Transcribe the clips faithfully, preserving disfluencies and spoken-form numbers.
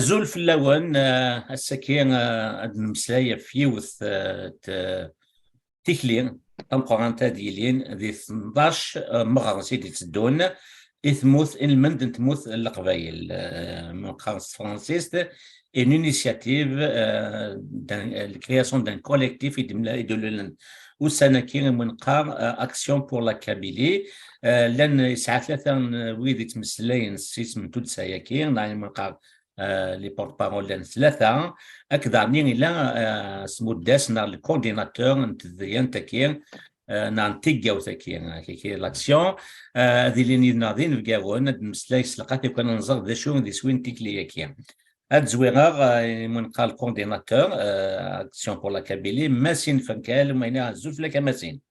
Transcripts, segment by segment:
Azul fell-awen, eh, ass-agi, eh, ad nemmeslay ɣef yiwet, eh, t-, tikli tameqqrant ad yilin di tnac, eh, meɣres i d-itteddun i tmurt, i lmend n tmurt n Leqbayel. Eh, ma neqqar s tefransist, une initiative, eh, d'un, la création d'un collectif i d-yemla-, i d-ululen ussan-agi, i ma neqqar, eh, Action pour la Kabylie. Eh, llan yesɛa tlata n wid yettmeslayen s yisem n tuddsa-agi, neɣ i ma neqqar, eh, les porte-parole llan tlata, akked daɣen yella, eh, asmuddes neɣ le coordinateur n tedriyant-agi, eh, neɣ n tigawt-agi, eh, kiki l'action. Eh, ad ilin yid-neɣ d inebgawen, ad d-nemmeslay s lqat i kan ad nẓer d acu d iswi n tikli-agi. Ad zwireɣ, eh, i ma neqqar le coordinateur, eh, Action pour la Kabylie, Masin Fenkal, ma ini azul fell-ak a Masin.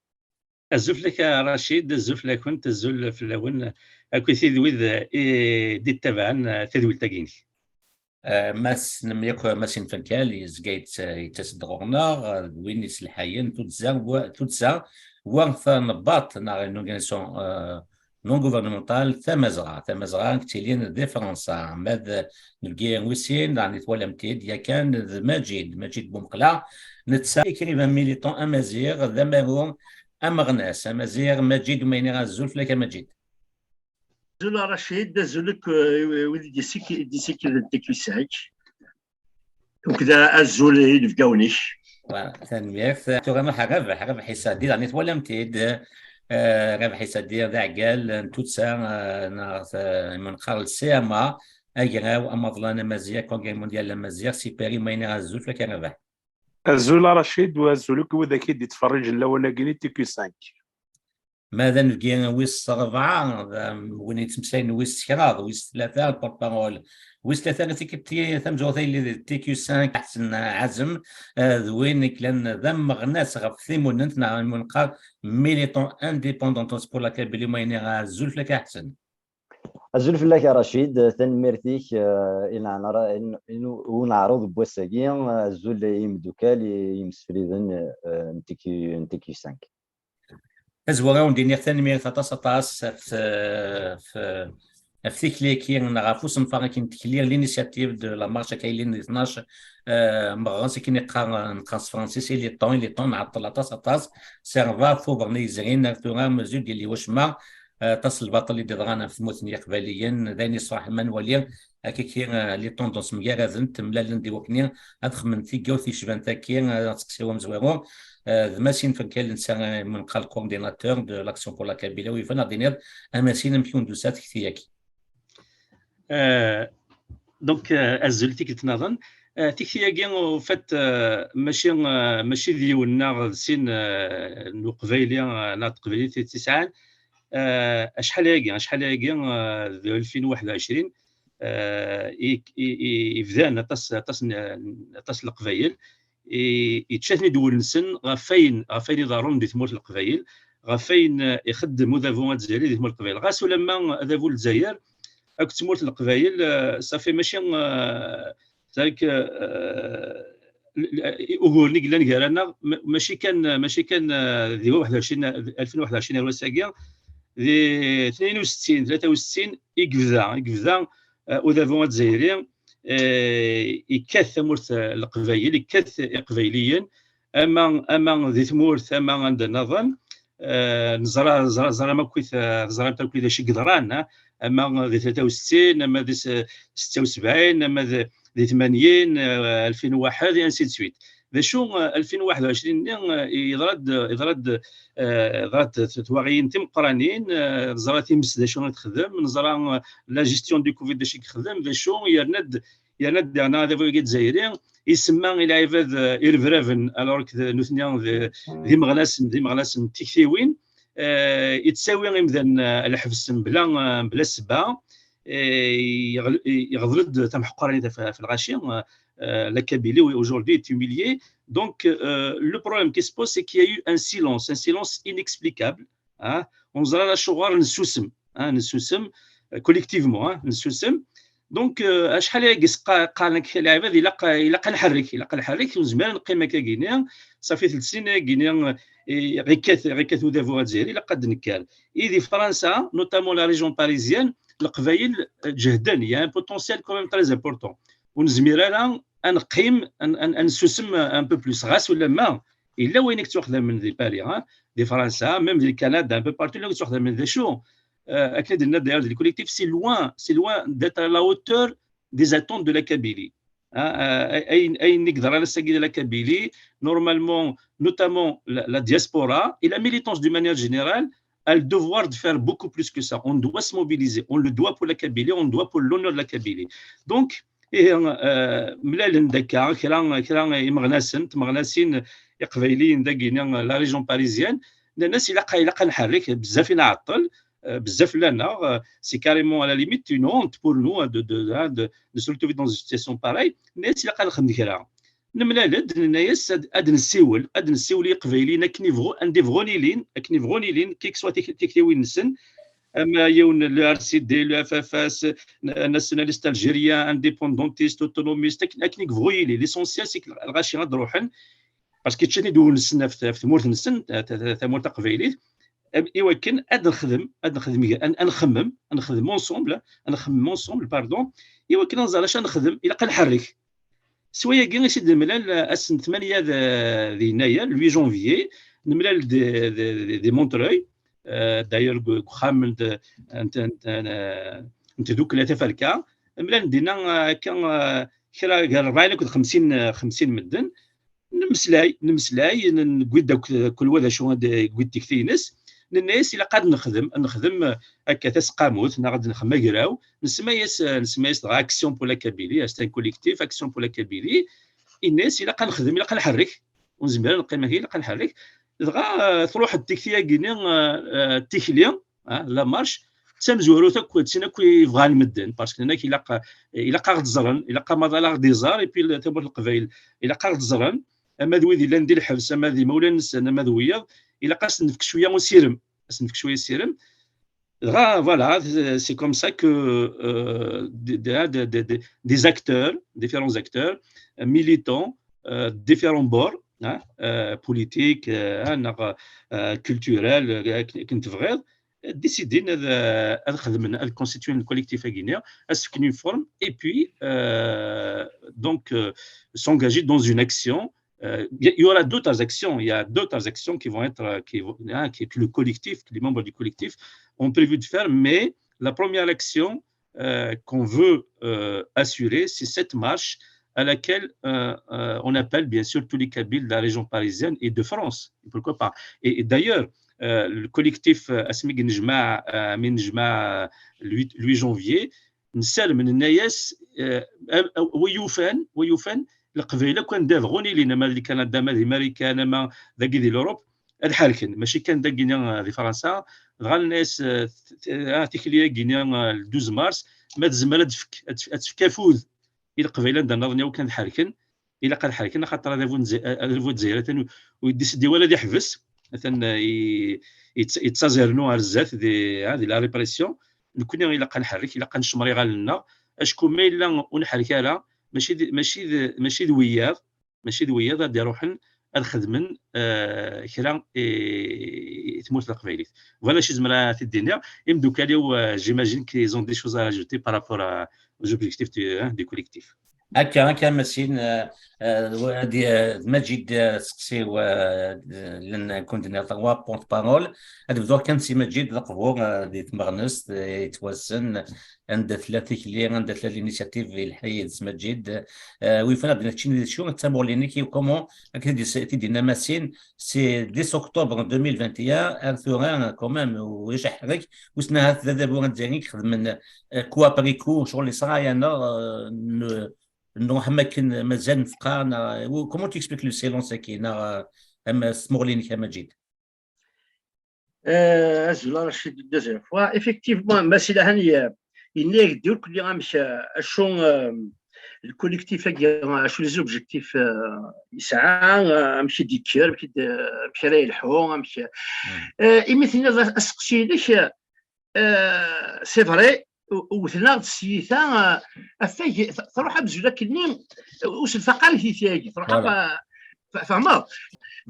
Azul fell-ak a Racid, azul fell-akent, azul fell-awen, akkit d wid, eh, i d-ittabaɛen, eh, tadwilt-agi-inek. Eh, Mass Nemyek, Masin Fenkal, yezga yett-, yettas-d ɣur-neɣ, eh, d win yesselḥayen tuddsa, wa-, tuddsa, wa tanebbaḍt, neɣ une organisation, eh, non gouvernementale, Tamazɣa. Tamazɣa, ttilin di Fransa. Ma d nebgi wis sin, daɣen i twalam-t-id, yakan d Maǧid, Maǧid Bumqla, netta écrivain militant amaziɣ, d amaru ameɣnas, amaziɣ. Maǧid, ma ini azul fell-ak a Maǧid. Azul a Racid, azul akk, eh, wid i d-yessik-, i d-yessikklen T Q cinq. Akked azul i yinebgawen-ik. Voilà, tanemmirt. Tura nruḥ ar Rabeḥ, Rabeḥ Isaddi, daɣen i twalam-t-id. Eh, Rabeḥ Isaddi d aɛeggal n tuddsa, eh, neɣ, eh, ma neqqar le C M A, agraw amaḍlan amaziɣ, Congrès mondial amaziɣ, Siperi, ma ini azul fell-ak a Rabeḥ. Azul a Racid, u azul akk i widak i d-ittferriǧen lawan-agi n T Q cinq. Ma d anebgi wis rebɛa, d, um, win yettmeslayen wis kraḍ, wis tlata, le porte-parole. Wis tlata, tikti tamezwarut ay yelli di T Q cinq, Ḥsen Ɛazem, eh, d win i yellan d ameɣnas ɣef timunent, neɣ ma neqqar militant indépendantiste pour la Kabylie, ma ini azul fell-ak a Ḥsen. Azul fell-ak a Racid, tanemmirt-ik, eh, i neɛnara-, i n-, i n-, i uneɛruḍ n wass-agi, azul i yimeddukal, i yimsefriden, eh, n T Q, n T Q cinq. Tazwara, ur d-iniɣ tanemmirt aṭas, aṭas ɣef, ɣef, ɣef tikli-agi, neɣ ɣef usenfar-agi n tekli, l'initiative de la marche akka yellin di tnac, eh, meɣres akken i qqar, neqqar s tefransist, il est temps, il est temps, nɛeṭṭel aṭas, aṭas, si rebɛa Tubeṛ-nni yezrin ar tura, mazal ur d-yelli wacemma, eh, aṭas n lbaṭel i d-iḍran ɣef tmurt n Yiqbayliyen, d ayen yesraḥen ma nwali, Akka ki, eh, les tendances mgaradent, mlalent di wakni ad xedmen tigawt yecban taki, eh, ad teqsiw amezwaru. Eh, d Masin Fenkal netta, eh, ma neqqar le coordinateur de l'Action pour la Kabylie, u iban ad d-tiniḍ a Masin amek i wen-d-tusa tekti-agi. Euh, donc, euh, azul tikkelt nniḍen. Euh, tikti-agi, en fait, euh, mačči, euh, mačči d yiwen neɣ d sin, euh, n uqbayli, euh, neɣ d teqbaylit i tt-isɛan. Euh, acḥal ayagi, acḥal ayagi, euh, d alfin u waḥed u ɛecrin, euh, i, i, i, i bdan aṭas, aṭas n, aṭas n Leqbayel, i, yečča-ten-id wul-nsen ɣef wayen, ɣef wayen iḍerrun di tmurt n Leqbayel, ɣef wayen, euh, ixeddem udabu azzayri di tmurt n Leqbayel. Ɣas ulamma adabu n Lezzayer akked tmurt n Leqbayel, euh, safi mačči, euh, c'est-à-dire que, euh, l-, l-, uguren i yellan gar-aneɣ, ma-, mačči kan, mačči kan, euh, di waḥed u ɛecrin, alfin u waḥed u ɛecrin ar wass-agi, di tnin u settin, tlata u settin, i yebda, i yebda, euh, udabu azzayri, euh, yekkat tamurt, euh, n Leqbayel, yekkat Iqbayliyen, ama, ama di tmurt, ama anda nniḍen, euh, neẓra, ẓra, ẓram akkit, euh, teẓramt akkit d acu i yeḍran, ah, ama di tlata u settin, ama di s-, setta u sebɛin, ama di, di tmanyin, euh, alfin u waḥed, et ainsi de suite. D acu, euh, alfin u waḥed u ɛecrin-nni, euh, yeḍra-d, yeḍra-d, euh, yeḍra-d t-, twaɣiyin timeqqranin, euh, neẓra times d acu i txeddem, neẓra, euh, la gestion du covid d acu i yexdem, d acu yerna-d, yerna-d daɣen adabu-agi azzayri, isemma i lɛibad, euh, irebraben, alors que d-, nutni d, d imeɣnasen, d imeɣnasen n tiktiwin, euh, yettawi imdanen, euh, lḥebs mebla, euh, mebla ssebba, euh, yeɣl-, yeɣḍel-d tameḥqranit ɣef, ɣef lɣaci, euh, euh, la Kabylie aujourd'hui est humiliée. Donc, euh, le problème qui se pose, c'est qu'il y a eu un silence, un silence inexplicable, hein. Ur neẓri ara acuɣer nessusem, hein, nessusem, euh, collectivement, hein, nessusem. Donc, euh, acḥal ayagi s-, qa-, qqaren-ak lɛibad, ilaq, ilaq ad nḥerrek, ilaq ad nḥerrek, ur nezmir ad neqqim akkagini, safi telt snin ayagini, eh, ɣ-ikkat, ɣ-ikkat udabu azzayri, ilaq ad d-nekker. I di Fransa, notamment la région parisienne, Leqbayel, euh, ǧehden, il y a un potentiel quand même très important. ur nezmir ara ad neqqim, ad, ad, ad nessusem un peu plus. Ɣas ulamma yella wayen i yettwaxdamen di Paris, hein, di Fransa, même di Canada, un peu partout, la yettwaxdamen d acu. Euh, akken i d-nenna d'ailleurs di le collectif, c'est loin, c'est loin d'être à la hauteur des attentes de la Kabylie. Hein, euh, ayen, ayen i yeḍran ass-agi di la Kabylie, normalement, notamment la, la diaspora et la militance d'une manière générale, a le devoir de faire beaucoup plus que ça. On doit se mobiliser. On le doit pour la Kabylie, on le doit pour l'honneur de la Kabylie. Donc, ihi, euh, mlalen-d akka kra, kra imeɣnasen, tmeɣnasin iqbayliyen dagini, la région parisienne, nnan-as ilaq, ilaq ad nḥerrek, bezzaf i nɛeṭṭel, euh, bezzaf fell-aneɣ, euh, c'est carrément à la limite une honte pour nous, hein, de, de, hein, de, de se retrouver dans une situation pareille. Nnan-as ilaq ad nexdem kra. Nemlal-d, nenna-yas ad, ad nessiwel, ad nessiwel i Yiqbayliyen akken i bɣu-, anda i bɣun ilin, akken i bɣun ilin, quelles que soient tik-, tiktiwin-nsen, ama yiwen le R C D, le F F S, n-, nationaliste algérien, indépendantiste, autonomiste, akken, akken i yebɣu yili. L'essentiel, c'est que lɣaci ad ruḥen, parce que ččan idewlen-nsen ɣef, ɣef tmurt-nsen, ta-, ta-, ta-, tamurt taqbaylit, am-, i wakken ad nexdem, ad nexdem, ad, ad nxemmem, ad nxemmem ensemble, ad nxemmem ensemble, pardon, i wakken ad nẓer acu ad nexdem, ilaq ad nḥerrek. S wayagi i s-id-nemlal, eh, ass n tmanya d, di yennayer, le huit janvier, nemlal di, di, di, di Montreuil, eh, d'ailleurs deg, deg uxxam n, n, n, n, n tdukla Taferka, mlalen dinna, eh, akka, eh, kra gar rebɛin akked xemsin, eh, xemsin medden, nemmeslay, nemmeslay, n-, newwi-d akk, kul wa d acu ad yewwi tikti-ines, nenna-yas ilaq ad nexdem, ad nexdem, eh, akka taseqqamut, neɣ ad nexdem agraw, nsemma-yas, eh, nsemma-yas dɣa Action pour la Kabylie, c'est un collectif, Action pour la Kabylie, yenna-yas ilaq ad nexdem, ilaq ad nḥerrek, ur nezmir ad neqqim akkin, ilaq ad nḥerrek, dɣa, eh, truḥ-d tikti-agi-nni, eh, eh, tikli, eh, la marche, d tamezwarut akk d tin akk i bɣan medden, parce que nnan-ak ilaq, ilaq ad ɣ-d-ẓren, ilaq amaḍal ad ɣ-d-iẓer, et puis le-, tamurt n Leqbayel, ilaq ad ɣ-d-ẓren, ama d wid yellan di lḥebs, ama d imawlan-nsen, ama d wiyaḍ, ilaq ad sen-nefk cwiya usirem, ad sen-nefk cwiya usirem. Dɣa, voilà, c'est comme ça que, euh, des, des, des, des, des acteurs, différents acteurs, euh, militants, euh, différents bords, hein, euh, politiques, euh, hein, neɣ, euh, culturels, euh, akken, akken tebɣiḍ, décidin ad, ad xedmen, ad constituer le collectif-agi-nni, ad s-fken une forme, et puis, euh, donc, euh, s'engager dans une action. Euh, il y a- il y aura d'autres actions, il y a d'autres actions qui vont être, euh, qui vont- hein, qui- que le collectif, que les membres du collectif ont prévu de faire, mais la première action, euh, qu'on veut, euh, assurer, c'est cette marche à laquelle, euh, euh, on appelle bien sûr tous les Kabyles de la région parisienne et de France, et pourquoi pas. Et, et d'ailleurs, euh, le collectif, euh, asmi i nejmaɛ, euh, mi nejmaɛ, euh, le huit, le huit janvier, nessarem, nenna-yas, euh, euh, wa yufan, wa yufan, Leqbayel akk anda bɣun ilin, ama di Kanada, ama di Marikan, ama dagi di l'Europe, ad ḥerken, mačči kan dagini, euh, di Fransa, dɣa nenna-yas, euh, t-, t-, ah, tikli-agi-nni, euh, le douze mars, ma tezmer ad tefk, ad tef-, ad tefk afud i Leqbayel anda nniḍen i wakken ad ḥerken, ilaq ad ḥerken, axaṭer adabu n Dza-, adabu n Lezzayer atan ur, ur yeddisiddi wala ad iḥbes, atan, eh, i-, yett-, yettaẓ yernu ar zdat di, ah, di la répression. Nekkni ilaq ad nḥerrek, ilaq ad necmer iɣallen-nneɣ, acku ma yella ur nḥerrek ara, mačči d, mačči d, mačči d wiyaḍ, mačči d wiyaḍ ad d-iruḥen ad xedmen, eh, kra i, i tmurt taqbaylit. Voilà acu zemreɣ ad t-id-iniɣ. Imeddukal-iw, eh, j'imagine qu'ils ont des choses à rajouter par rapport à, aux objectifs du, hein, du collectif. Akka, akka, Masin, eh, eh, d, eh, d Maǧid, eh, seqsi-w, eh, d, llan, كون دينا trois porte-parole. Ad bduɣ kan si Maǧid, d aqbur, eh, di tmeɣnest, eh, yettwassen, anda tella tikli, anda tella l'initiative, yelḥa-yi-d s Maǧid. Eh, wi yufan ad d-neččini d acu, d tamuɣli-nnek, comment, akken i d-, i d-yenna Masin, c'est dix octobre deux mille vingt et un, ar tura, quand même, ulac aḥerrek, wissen ahat d adabu azzayri i ixedmen, eh, coup après coup, ccɣel yeṣra, ya neɣ, eh, n-, nruḥ am akken mazal nefqeɛ, neɣ, comment tu expliques le silence-agi, neɣ, eh, am s tmuɣli-nnek a Maǧid? Euh, azul a Racid, une deuxième fois. Effectivement, Masin Lahan, euh, yenna-yak-d irkelli amek, euh, acu, euh, le collectif-agi, euh, acu les objectifs, euh, yesɛa, euh, amek i d-yekker, amek i d-, amek ara yelḥu, amek, euh, imi tenniḍ as-, aseqsi-inek, euh, c'est vrai, wten-aɣ-d s tyita, euh, afag, t-, truḥ amzun akkenni, ur s-nfaq ara tyita-agi, truḥ, voilà, fa-, fa-, fehmeḍ?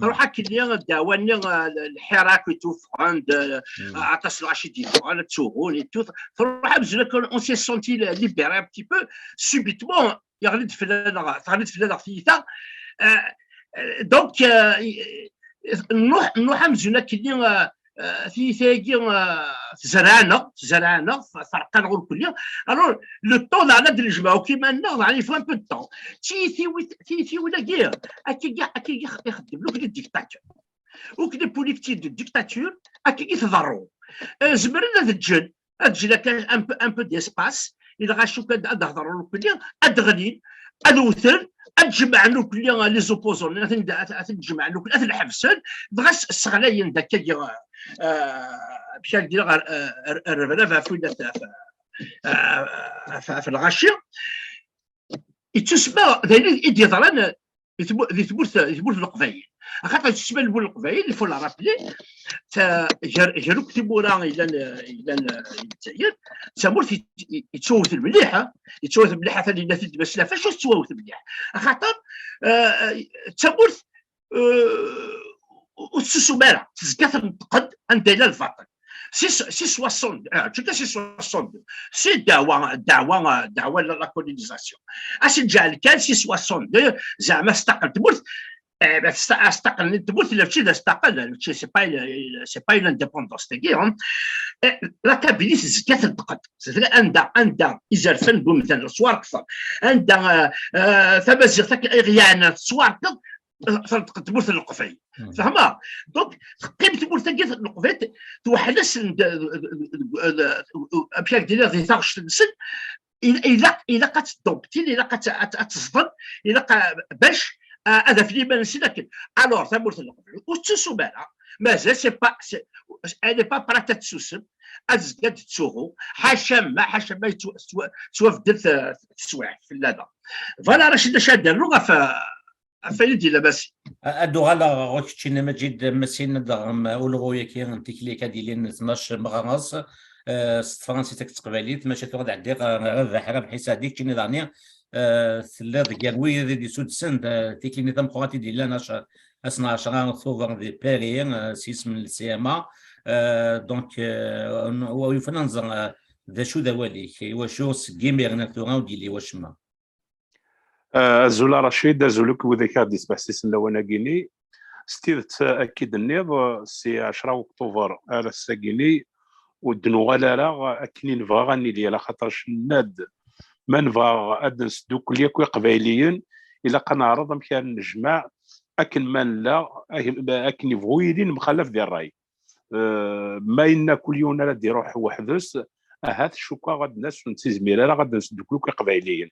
Truḥ akkenni, ddeɛwa-nni, euh, lḥirak i d-ufɣen, d, euh, aṭas n lɣaci d-yeffɣen, ad ttuɣun et tout. Truḥ amzun akka, on s'est senti libéré un petit peu, subitement, yeɣli-d fell-aneɣ, teɣli-d fell-aneɣ tiyita. Euh, euh, donc, euh, nruḥ, nruḥ amzun akkenni, euh, euh, tiyita-agi, euh, tzerɛ-aneɣ, tzerɛ-aneɣ, terqa-neɣ ur kulli. Alors, le temps daɣen ad d-nejmeɛ akk iman-nneɣ, daɣen il faut un peu de temps. Tiyitiwin, tiyitiwin-agi, akkagi, akkagi ixeddem akk les dictateurs. Akk les politiques de dictature, akkagi tḍerru. Euh, zemren ad ǧǧen, ad ǧǧen akka un peu, un peu d'espace, i lɣaci akk ad, ad hedṛen akkenni, ad ɣlin, ad wten, ad jemɛen akkenni les opposants, ad ten-, ad ten-, ad ten-jemɛen akkenni, ad ten-ḥebsen, dɣa s-, sseɣlayen-d akkagi, euh, amek ara d-iniɣ, ar, ar, ar rrebrab ɣef winna, ɣef, ɣef, ɣef lɣaci. Yettusma d ayen i d-yeḍran di tmu-, di tmurt, di tmurt n Leqbayel. Axaṭer yettusma lmul n Leqbayel, il faut le rappeler, ta-, gar, gar akk timura yellan, yellan, eh, di Lezzayer, d tamurt yet-, yet-, yettwawten mliḥ, eh, yettwawten mliḥ, atan yenna-t-id Mass Lafac, ur tettwawten mliḥ. Axaṭer, eh, d tamurt, eh, ur tetsusum ara, tezga tneṭṭeq-d anda yella lbaṭel. Si, si soixante-deux, ah, mačči kan si soixante-deux, si ddeɛwa, ddeɛwa, ddeɛwa n la colonisation. Ad s-nǧeɛl kan si soixante-deux, zeɛma testaqel tmurt, eh, ma testa-, testaqel n tmurt, la mačči d astaqel, mačči, c'est pas une, c'est pas une indépendance tagi, hein. Eh, la Kabylie tezga tneṭṭeq-d. C'est-à-dire anda, anda izerfan n wemdan, leswar kter, anda, eh, eh, tamaziɣt akken i ɣ-yeɛnan tettwarkeḍ, eh, tneṭṭeq-d tmurt n Leqbayel. Hmm. Fehmeɣ? Donc, teqqim tmurt-agi n Leqbayel, tweḥḥel-asen d, d, d, d, amek ara d-iniɣ, di taɣect-nsen, il-, ilaq, ilaq ad teddumptin, ilaq ad t-, ad t-, ad teẓden, ilaq a-, bac, a-, ad afen iman-nsen akken. Alors, tamurt n Leqbayel, ur tettusum ara, mazal, c'est pas, c'est, elle n'est pas prête ad tsusem, ad tezga d-tettsuɣu, ḥaca ma, ḥaca ma yettwa-, tettwa-, tettwabeddel t-, teswiɛt fell-aneɣ. Voilà, Racid, d acu ad d-rnuɣ ɣef, ɣef wayen i d-yenna Massi. A-, ad uɣaleɣ ɣur-k keččini, Maǧid, Massi, ad d-aɣem ulɣu-yagi n tikli-agi ad d-yilin tnac meɣres, eh, s tefransist akked teqbaylit, maca tura ad ɛeddiɣ, eh, ɣer Rabaḥ, Rabaḥ Isadi, keččini daɣni, eh, telliḍ gar wid i d-isudsen, eh, tikli-nni tameqqrant i d-yellan ass-, ass n ɛecra Tubeṛ di Paris, eh, s yisem n le C M A. Eh, donc, eh, n-, wa yufan ad nẓer, eh, d acu d awal-ik, iwacu seg imiren ar tura ur d-yelli wacemma? Eh, azul a Racid, azul akk widak i ɣ-d-isbeḥsisen lawan-agi-ni. S tidet, eh, akka i d-tenniḍ, eh, si ɛecra Uktuber ar ass-agi-ni, ur d-nuɣal ara akken i nebɣa ad nili, ala xaṭer nenna-d, ma nebɣa ad nesdukkel yakk Iqbayliyen, ilaq ad neɛreḍ amek ara nejmeɛ akken ma nella, ak-, akken ibɣu yili nemxalaf di ṛṛay. Eh, ma yenna kul yiwen ara d-iruḥ weḥd-s, ahat cukkeɣ ad nas ur nettizmir ara ad nesdukkel akk Iqbayliyen.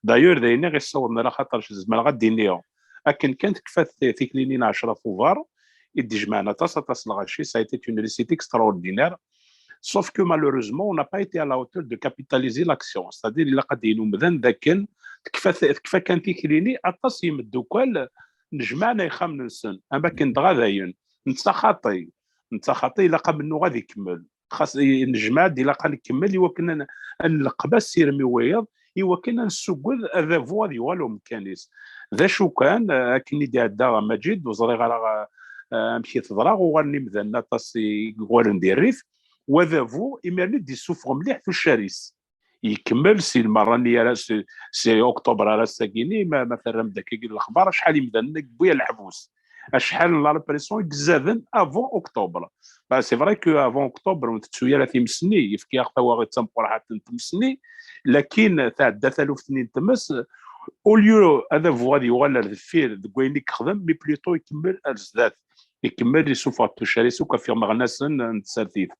D'ailleurs, d ayen i ɣ-issawḍen, ala xaṭer zemreɣ ad d-iniɣ akken kan tekfa t-, tikli-nni n ɛecra Tubeṛ, i d-ijemɛen aṭas, aṭas n lɣaci, ça a été une réussite extraordinaire. Sauf que malheureusement, on n'a pas été à la hauteur de capitaliser l'action. C'est-à-dire, ilaq ad d-yini umdan d akken tekfa t-, tekfa kan tikli-nni, aṭas n yimeddukkal nejmaɛen ixxamen-nsen, am akken dɣa dayen, netta xaṭi, netta xaṭi, ilaq amennuɣ ad ikemmel. Xas i-, nejmeɛ-d, ilaq ad nkemmel i wakken ad n-, ad nleqqem asirem i wayeḍ, i wakken ad nessuged adabu ad yuɣal umkan-is. D acu kan, eh, akken i d-iɛedda Maǧid, ur ẓriɣ ara, eh, amek i teḍra, uɣalen imdanen aṭas i yuɣalen di rrif, wadabu imir-nni d-issufeɣ mliḥ tuccar-is. Ikemmel si lmerra-nni ara si, si Octobre ara s-agini, ma, ma terram-d akkagi lexbar, acḥal imdanen i yewwi ɣer leḥbus. Acḥal n la répression i izzaden avant Octobre. Bah, c'est vrai que avant Octobre, ur tettu ara times-nni, yefka-yaɣ tawaɣit d tamqurḥant n tmes-nni, lakin tɛedda taluft-nni n tmes, au lieu adabu ad yuɣal ar deffir deg wayen i yexdem, mais plutôt ikemmel ar zdat. Ikemmel isuffeɣ-d tuccar-is akk ɣef yimeɣnasen n tsertit.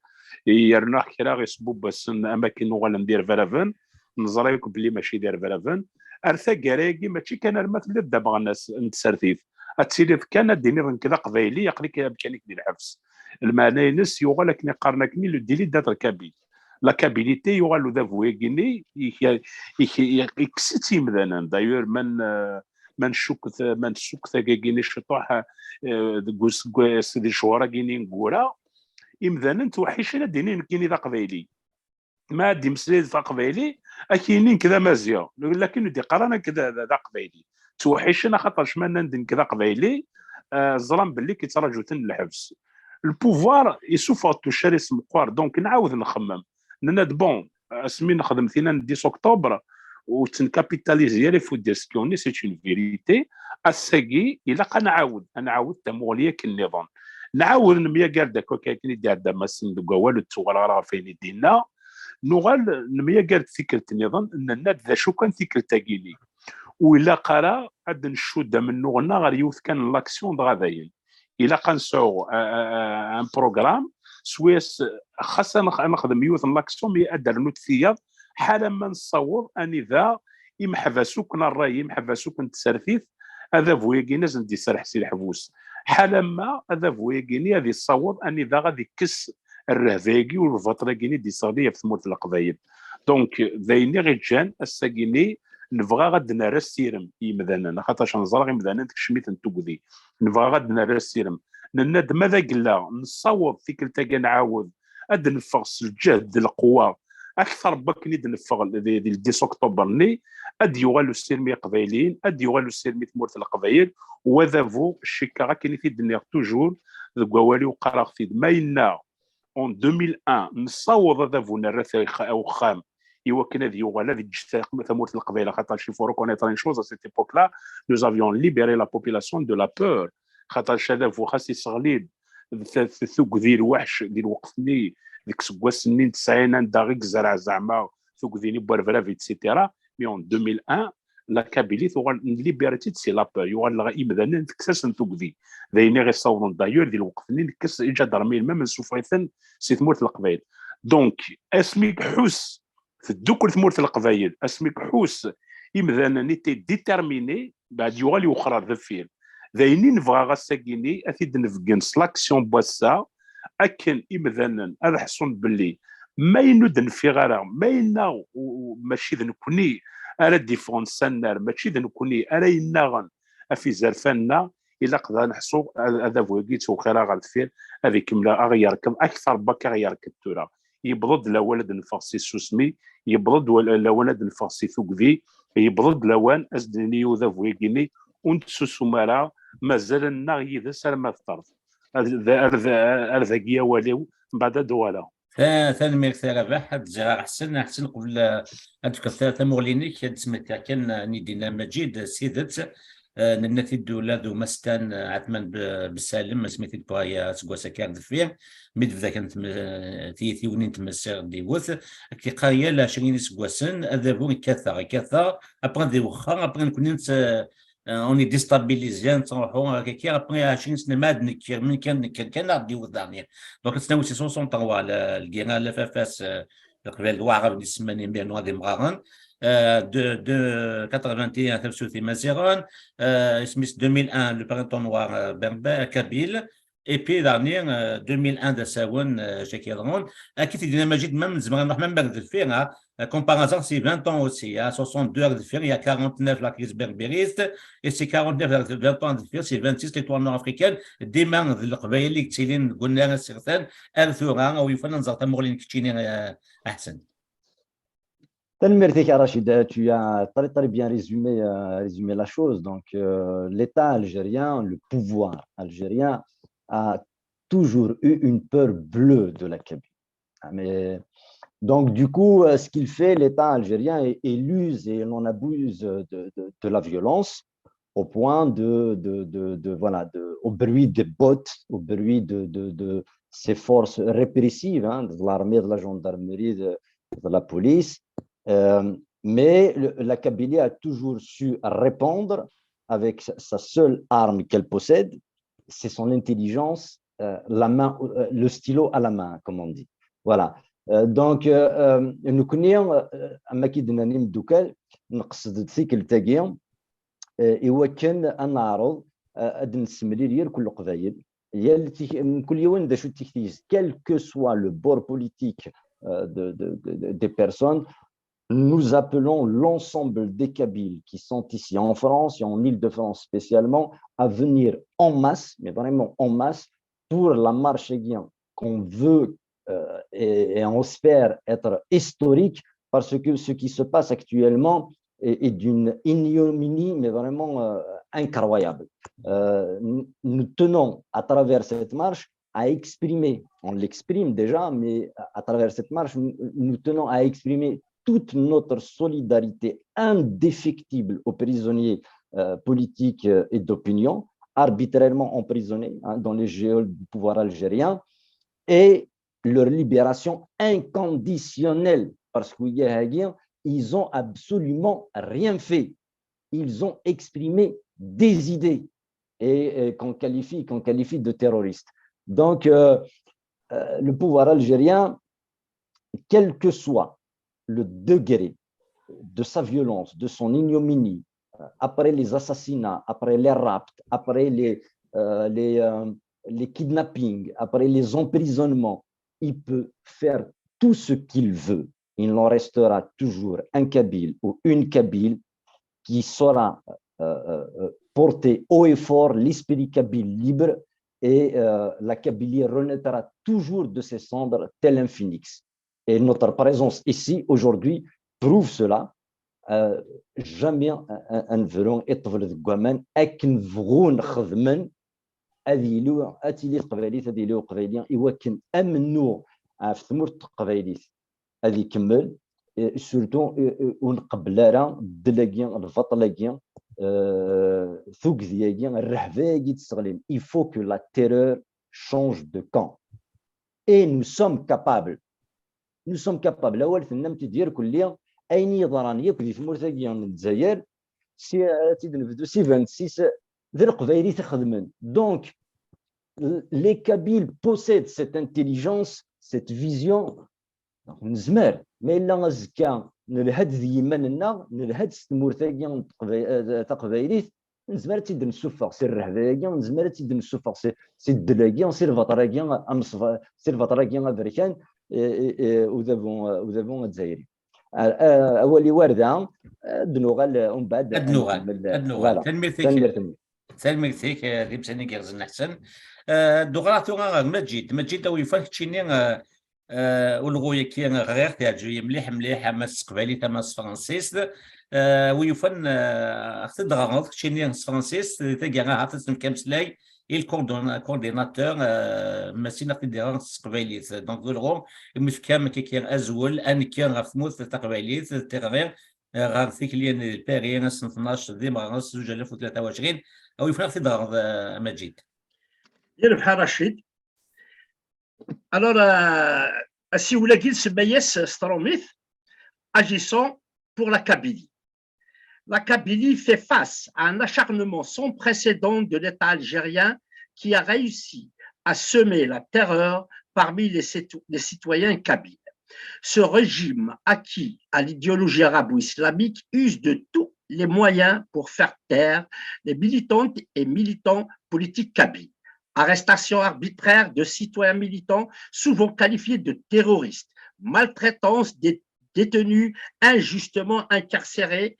Yerna kra isbubbasen am akken uɣalen d irebraben, neẓra akk belli mačči d irebraben. Ar taggara-agi, mačči kan arma telliḍ d ameɣnas n tsertit, ad tiliḍ kan ad d-tiniḍ nekk d aqbayli, aql-ik amkan-ik di lḥebs. Lmeɛna-ines yuɣal akken i qqaren akkenni le délit d'être kabyle. La kabilité yuɣal udabu-agi-nni, ik-, ik-, ik-, ikkes-itt i yimdanen. D'ailleurs, ma n-, ma ncukket, ma nessukket agagi-nni ciṭuḥ, eh, deg useggas, di cchur-agi-nni ineggura, imdanen ttweḥḥicen ad d-inin nekkini d aqbayli. Ma ad d-imeslay d taqbayli, ad k-yini nekk d amaziɣ, lakin ur d-iqqar ara nekk d, d, d aqbayli. Ttweḥḥicen axaṭer ma nnan-d nekk d aqbayli, eh, ẓran belli k-yettraǧu-ten lḥebs. Le pouvoir isuffeɣ-d tuccar-is meqqar, donc nɛawed nxemmem. Nenna-d, bon, asmi nexdem tinna n dix octobre, ur ttnenkapitalizi ara, il faut dire ce qu'on est, c'est une vérité. Ass-agi, ilaq ad nɛawed, ad nɛawed tamuɣli akken nniḍen. Nɛawed nemyagar-d akk akken i d-iɛedda Masin deg wawal, ur ttuɣaleɣ ara ɣef ayen i d-yenna. Nuɣal nemyagar-d tikkelt nniḍen, nenna-d d acu kan tikkelt-agi-nni. Ur ilaq ara ad ncudd amennuɣ-nneɣ ɣer yiwet kan n l'action dɣa dayen. Ilaq ad nesɛu, euh, euh, un programme, swayes xas ad nex-, ad nexdem yiwet n l'action, mais ad d-rnunt tiyaḍ, ḥala ma nessaweḍ anida imeḥbas akk n ṛṛay, imeḥbas akk n tsertit, adabu-agi-nni ad sen-d-iserreḥ si leḥbus. Ḥala ma adabu-agi-nni ad issaweḍ anida ad ikkes rrehba-agi u lbaṭel-agi-nni d-isseɣli ɣef tmurt n Leqbayel. Donc, d ayen i ɣ-iǧǧan ass-agi-nni nebɣa ad d-nerr asirem i yimdanen, axaṭac neẓra imdanen tekcem-iten tugdi. Nebɣa ad d-nerr asirem. Nenna-d ma d agella nessaweḍ tikkelt-agi ad nɛawed ad d-neffeɣ s lǧehd d lqewwa akter n wakken i d-neffeɣ di, di le dix octobre-nni, ad d-yuɣal usirem i Iqbayliyen, ad d-yuɣal usirem i tmurt n Leqbayel, u adabu, cikkeɣ akken i t-id-nniɣ toujours, deg wawal-iw qqareɣ-t-id, ma yenna en deux mille un, nessaweḍ adabu nerra-t i wexxam, i wakken ad yuɣal ad yeǧǧ ta-, tamurt n Leqbayel, axaṭer il faut reconnaître une chose, à cette époque-là, nous avions libéré la population de la peur, xaṭer adabu xas iseɣli-d t-, t-, tugdi lweḥc di lweqt-nni, deg iseggasen-nni n tesɛin, anda i yezreɛ zeɛma tugdi-nni n Werbrab, et cetera. Mais en deux mille un, la Kabylie tuɣal, nlibira-tt-id si la peur, yuɣal lɣa imdanen tekkes-asen tugdi. D ayen i ɣ-issawḍen d'ailleurs di lweqt-nni nekkes iǧadarmiyen, ma mensuffeɣ-iten si tmurt n Leqbayel. Donc, asmi iḥus teddukel tmurt n Leqbayel, asmi iḥus imdanen étaient déterminés, beɛd yuɣal iwexxer ar deffir. D ayen i nebɣa ass-agi-nni ad t-id-nbeggen s l'action n wass-a, akken imdanen ad ḥṣun belli ma ayen ur d-nfiɣ ara, ma yenna u-, u-, mačči d nekkni ara d-iffɣen s annar, mačči d nekkni ara yennaɣen ɣef izerfan-nneɣ, ilaq da neḥṣu ad, adabu-agi yettwexxir-aɣ ɣer deffir, ad ikemmel aɣ-yerkeb akter n wakk aɣ-yerkeb tura. Yewweḍ-d lawan ad neffeɣ si tsusmi, yewweḍ-d wal-, lawan ad neffeɣ si tugdi, yewweḍ-d lawan ad s-d-nini i udabu-agi-nni ur nettsusum ara, mazal ad nennaɣ yid-s arma d ṭṭerf. Ar, ar, ar dagi awal-iw, mbeɛd ad d-uɣaleɣ. Ta-, tanemmirt a Rabaḥ. Ad d-zziɣ ar Ḥsen. Ḥsen, qbel, eh, ad d-tefkeḍ ta-, tamuɣli-inek, ad d-smektiɣ kan, eh, n i d-yenna Maǧid, s tidet, eh, nenna-t-id ula d umastan, eh, Ɛetman B-, Bessalem, asmi t-id-wwiɣ, eh, aseggas-agi ar deffir, mi d-tebda kan tm-, eh, tiyitiwin n tmes i ɣ-d-iwet, akken yeqqar yal ɛecrin iseggasen, adabu yekkat-aɣ, yekkat-aɣ, après ad iwexxer, après nekkni nett-, eh, on est déstabilisé, nettruḥu, akka, après ɛecrin sna ma ad nekker, mi nekker, nekker kan, ad d-iwet daɣni. Donc, ad s-nawi si soixante-trois, le, lgirra, la F F S, eh, Leqbayel d Waɛrab d isemman imir-nni ad imɣaren, eh, de, de quatre-vingt-un, Tafsut Imaziɣen, eh, isem-is deux mille un, le printemps noir, eh, berbère, kabyle, et puis daɣni, eh, deux mille un d asawen, eh, Jacques Yeḍrun. Akka i d-yenna Maǧid, même, nezmer ad nruḥ même ar deffir, hein. Euh, comme par hasard, c'est vingt ans aussi, hein, soixante-deux ar deffir, il y a quarante-neuf la crise berbériste, et c'est quarante-neuf ar deffir, vingt ans ar deffir, c'est vingt-six les toits nord-africains, dima d Leqbayel i yettilin deg unnar asertan, ar tura, a wi yufan ad nẓer tamuɣli n keččini, euh, Ḥsen. Tanemmirt-ik, Rachid. Tu as très, très bien résumé, euh, résumé la chose. Donc, euh, l'État algérien, le pouvoir algérien a toujours eu une peur bleue de la Kabylie. Ah, mais, donc, du coup, euh, ce qu'il fait, l'État algérien, il, il use et il en abuse de, de, de la violence au point de, de, de, de, voilà, de, au bruit des bottes, au bruit de, de, de ces forces répressives, hein, de l'armée, de la gendarmerie, de, de la police. Euh, mais le, la Kabylie a toujours su répondre avec sa, sa seule arme qu'elle possède, c'est son intelligence, euh, la main, euh, le stylo à la main, comme on dit. Voilà. Euh, donc, euh, euh, nekkni, euh, am akken i d-nnan imeddukkal, neqsed-d tikkelt-agi, euh, i wakken ad neɛreḍ, euh, ad nessemlil irkul Leqbayel, yal tik-, mkul yiwen d acu d tikti-is, quel que soit le bord politique, euh, de, de, de, de, des personnes, nous appelons l'ensemble des Kabyles qui sont ici en France et en Île-de-France spécialement à venir en masse, mais vraiment en masse, pour la marche qu'on veut, euh, et, et on espère être historique, parce que ce qui se passe actuellement est, est d'une ignominie, mais vraiment, euh, incroyable. Euh, nous, nous tenons à travers cette marche à exprimer, on l'exprime déjà, mais à, à travers cette marche, nous, nous tenons à exprimer toute notre solidarité indéfectible aux prisonniers euh, politiques euh, et d'opinion, arbitrairement emprisonnés hein, dans les geôles du pouvoir algérien, et leur libération inconditionnelle, parce qu'ils n'ont absolument rien fait. Ils ont exprimé des idées et, et qu'on qualifie, qu'on qualifie de terroristes. Donc, euh, euh, le pouvoir algérien, quel que soit le degré de sa violence, de son ignominie, euh, après les assassinats, après les rapts, après les, euh, les, euh, les kidnappings, après les emprisonnements, il peut faire tout ce qu'il veut. Il en restera toujours un Kabyle ou une Kabyle qui saura euh, euh, euh, porter haut et fort l'esprit kabyle libre et euh, la Kabylie renaîtra toujours de ses cendres tel un phénix. Et notre présence ici aujourd'hui prouve cela. Euh, jamais un, un, un vélo est volé de Guaman, akken bɣun xedmen, ad yili, ad tili teqbaylit, ad yili uqbayli, i wakken amennuɣ ɣef tmurt teqbaylit ad ikemmel, surtout ur nqebbel ara ddel-agi, lbaṭel-agi, tugdi-agi, rrehba-agi d-sseɣlin. Il faut que la terreur change de camp. Et nous sommes capables. Nous sommes capables. Awal tennam-t-id irkelli, ayen yeḍran yakk di tmurt-agi n Lezzayer, si ara tt-id-nebdu si vingt-six, d leqbaylit i xedmen. Donc, les Kabyles possèdent cette intelligence, cette vision. Donc, nezmer, ma yella azekka nelha-d d yiman-nneɣ, nelha-d s tmurt-agi taqbaylit, nezmer ad tt-id-nessufeɣ si rrehba-agi, nezmer ad tt-id-nessufeɣ si ddel-agi, si lbaṭel-agi aberkan, udabu azzayri. Awal-iw ar da, ad nuɣal umbeɛd. Ad nuɣal, ad nuɣal. Tanemmirt-ik. Tanemmirt-ik, eh, timesliwt igerrzen a Ḥsen. Eh, ad d-uɣaleɣ tura ɣer Maǧid. Maǧid, a wi yufan keččini, eh, eh, ulɣu-yagi ɣriɣ-t, yeɛǧeb-iyi mliḥ, mliḥ, ama s teqbaylit, ama s tefransist. Eh, a wi yufan, eh, ad ɣ-t-id-ɣreḍ keččini s tefransist, di taggara ahat ad s-nefk ameslay i le coordon-, coordinateur, eh, Masin, ad ɣ-t-id-iɣer s teqbaylit. Donc, d ulɣu imi tefkam kiki azwel, anekki ɣef tmurt taqbaylit, tiɣri, ɣer tikli n Paris ass n tnac di Meɣres zuǧ alaf u tlata u ɛecrin, a wi yufan ad ɣ-t-id-ɣreḍ, eh, a Maǧid. Yerbeḥ a Racid. Alors, euh, asiwel-agi nsemma-yas s trumit, Agissons pour la Kabylie. La Kabylie fait face à un acharnement sans précédent de l'État algérien qui a réussi à semer la terreur parmi les, les citoyens kabyles. Ce régime acquis à l'idéologie arabo-islamique use de tous les moyens pour faire taire les militantes et militants politiques kabyles. Arrestation arbitraire de citoyens militants souvent qualifiés de terroristes, maltraitance des détenus injustement incarcérés,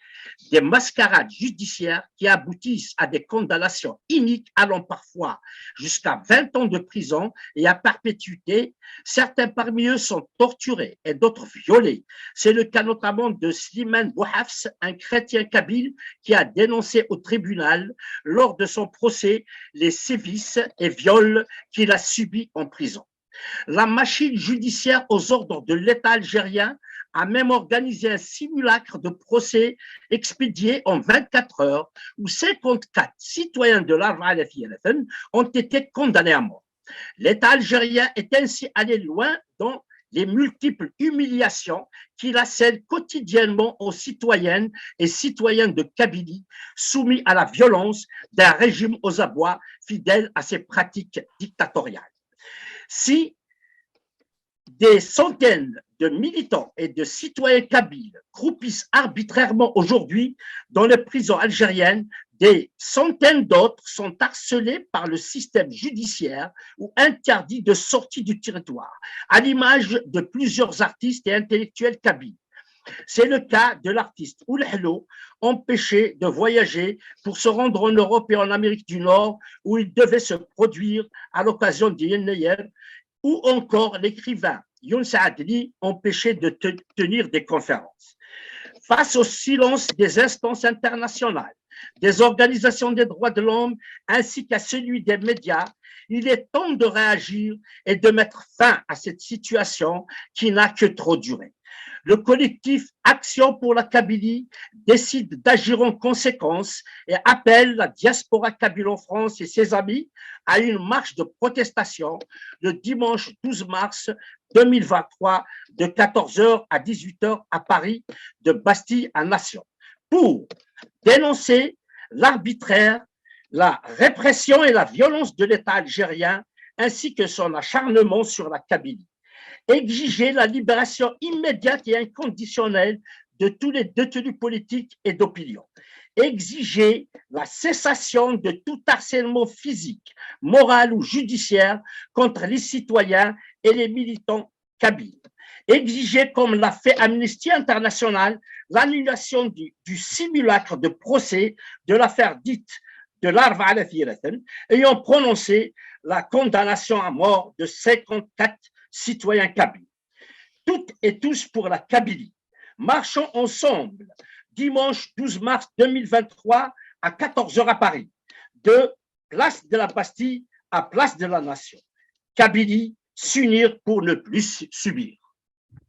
des mascarades judiciaires qui aboutissent à des condamnations iniques allant parfois jusqu'à vingt ans de prison et à perpétuité. Certains parmi eux sont torturés et d'autres violés. C'est le cas notamment de Slimane Bouhafs, un chrétien kabyle qui a dénoncé au tribunal lors de son procès les sévices et viols qu'il a subis en prison. La machine judiciaire aux ordres de l'État algérien a même organisé un simulacre de procès expédié en vingt-quatre heures où cinquante-quatre citoyens de l'Arba'a Aleph Eleven ont été condamnés à mort. L'État algérien est ainsi allé loin dans les multiples humiliations qu'il assène quotidiennement aux citoyennes et citoyens de Kabylie soumis à la violence d'un régime aux abois fidèle à ses pratiques dictatoriales. Si des centaines de militants et de citoyens kabyles croupissent arbitrairement aujourd'hui dans les prisons algériennes, des centaines d'autres sont harcelés par le système judiciaire ou interdits de sortie du territoire, à l'image de plusieurs artistes et intellectuels kabyles. C'est le cas de l'artiste Oulhlo, empêché de voyager pour se rendre en Europe et en Amérique du Nord, où il devait se produire à l'occasion du Yenneyer, ou encore l'écrivain Youn Saadli, empêché de te- tenir des conférences. Face au silence des instances internationales, des organisations des droits de l'homme, ainsi qu'à celui des médias, il est temps de réagir et de mettre fin à cette situation qui n'a que trop duré. Le collectif Action pour la Kabylie décide d'agir en conséquence et appelle la diaspora kabyle en France et ses amis à une marche de protestation le dimanche douze mars deux mille vingt-trois de quatorze heures à dix-huit heures à Paris, de Bastille à Nation, pour dénoncer l'arbitraire, la répression et la violence de l'État algérien, ainsi que son acharnement sur la Kabylie. Exiger la libération immédiate et inconditionnelle de tous les détenus politiques et d'opinion. Exiger la cessation de tout harcèlement physique, moral ou judiciaire contre les citoyens et les militants kabyles. Exiger, comme l'a fait Amnesty International, l'annulation du, du simulacre de procès de l'affaire dite de l'Arba'a Al-Athiraten, ayant prononcé la condamnation à mort de cinquante-quatre citoyens kabyles. Toutes et tous pour la Kabylie. Marchons ensemble dimanche douze mars deux mille vingt-trois à quatorze heures à Paris, de place de la Bastille à place de la Nation. Kabylie, s'unir pour ne plus subir.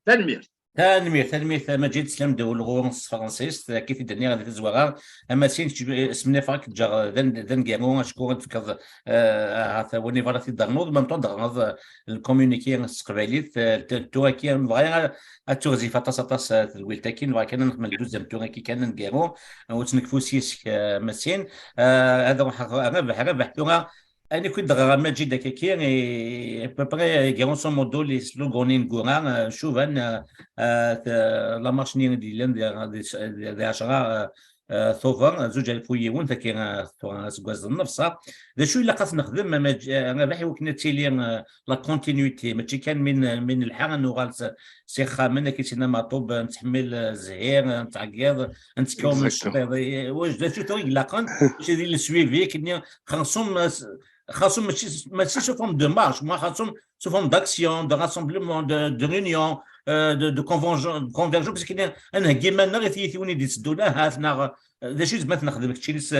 Tanemmirt. Tanemmirt, tanemmirt a Maǧid, teslam-d i ulɣu s tefransist, akka i t-id-nniɣ di tazwara. A Masin, kečč, eh, smenyafeɣ ad k-ǧǧeɣ d an-, d aneggaru, acku ad tefkeḍ, eh, ahat win ibɣa ad t-id-ternuḍ, ma mṭuḍ ɣer, eh, le communiqué s teqbaylit, eh, t-, tura-ki, bɣiɣ ad, ad tuɣzif aṭas, aṭas, eh, tedwilt-agi, bɣiɣ kan ad nexdem le deuxième tour-agi kan aneggaru, eh, ur ttnekfus yes-k, eh, a Masin. Eh, ad ruḥeɣ, eh, Rabeḥ, Rabeḥ, tura, ayen akk i d-ɣer a Maǧid akkaki, et à peu près, grosso modo, les slogans-nni ineggura, eh, cuban, eh, eh, t-, la marche-nni i d-yellan di, di, di ɛecra, eh, eh, Tubeṛ, zuǧ alef u yiwen, taki, eh, tura aseggas d nnefṣa. D acu ilaq ad t-nexdem, a Maǧ-, eh, a Rabeḥ, i wakken ad tili, eh, la continuité, mačči kan mi n-, mi nelḥa ad nuɣal s, s ixxamen, akka i tt-yenna Meɛṭub, eh, nettḥemmil, eh, zzhir, eh, nettɛeggiḍ, nettkawem Exactement. ncṭiḍ, eh, wa-, d acu tura ilaqen, mačči di le suivi, akken xaṣum, eh, s-, xaṣum mačči, mačči sous forme de marche, ma xaṣum sous forme d'action, de rassemblement, de, de réunion, euh, de, de convergence, convergence, parce que ad nheggi iman-nneɣ i tiyitiwin i d-itteddun, ahat, neɣ, euh, d acu i tezmer ad t-nexdem keččini s,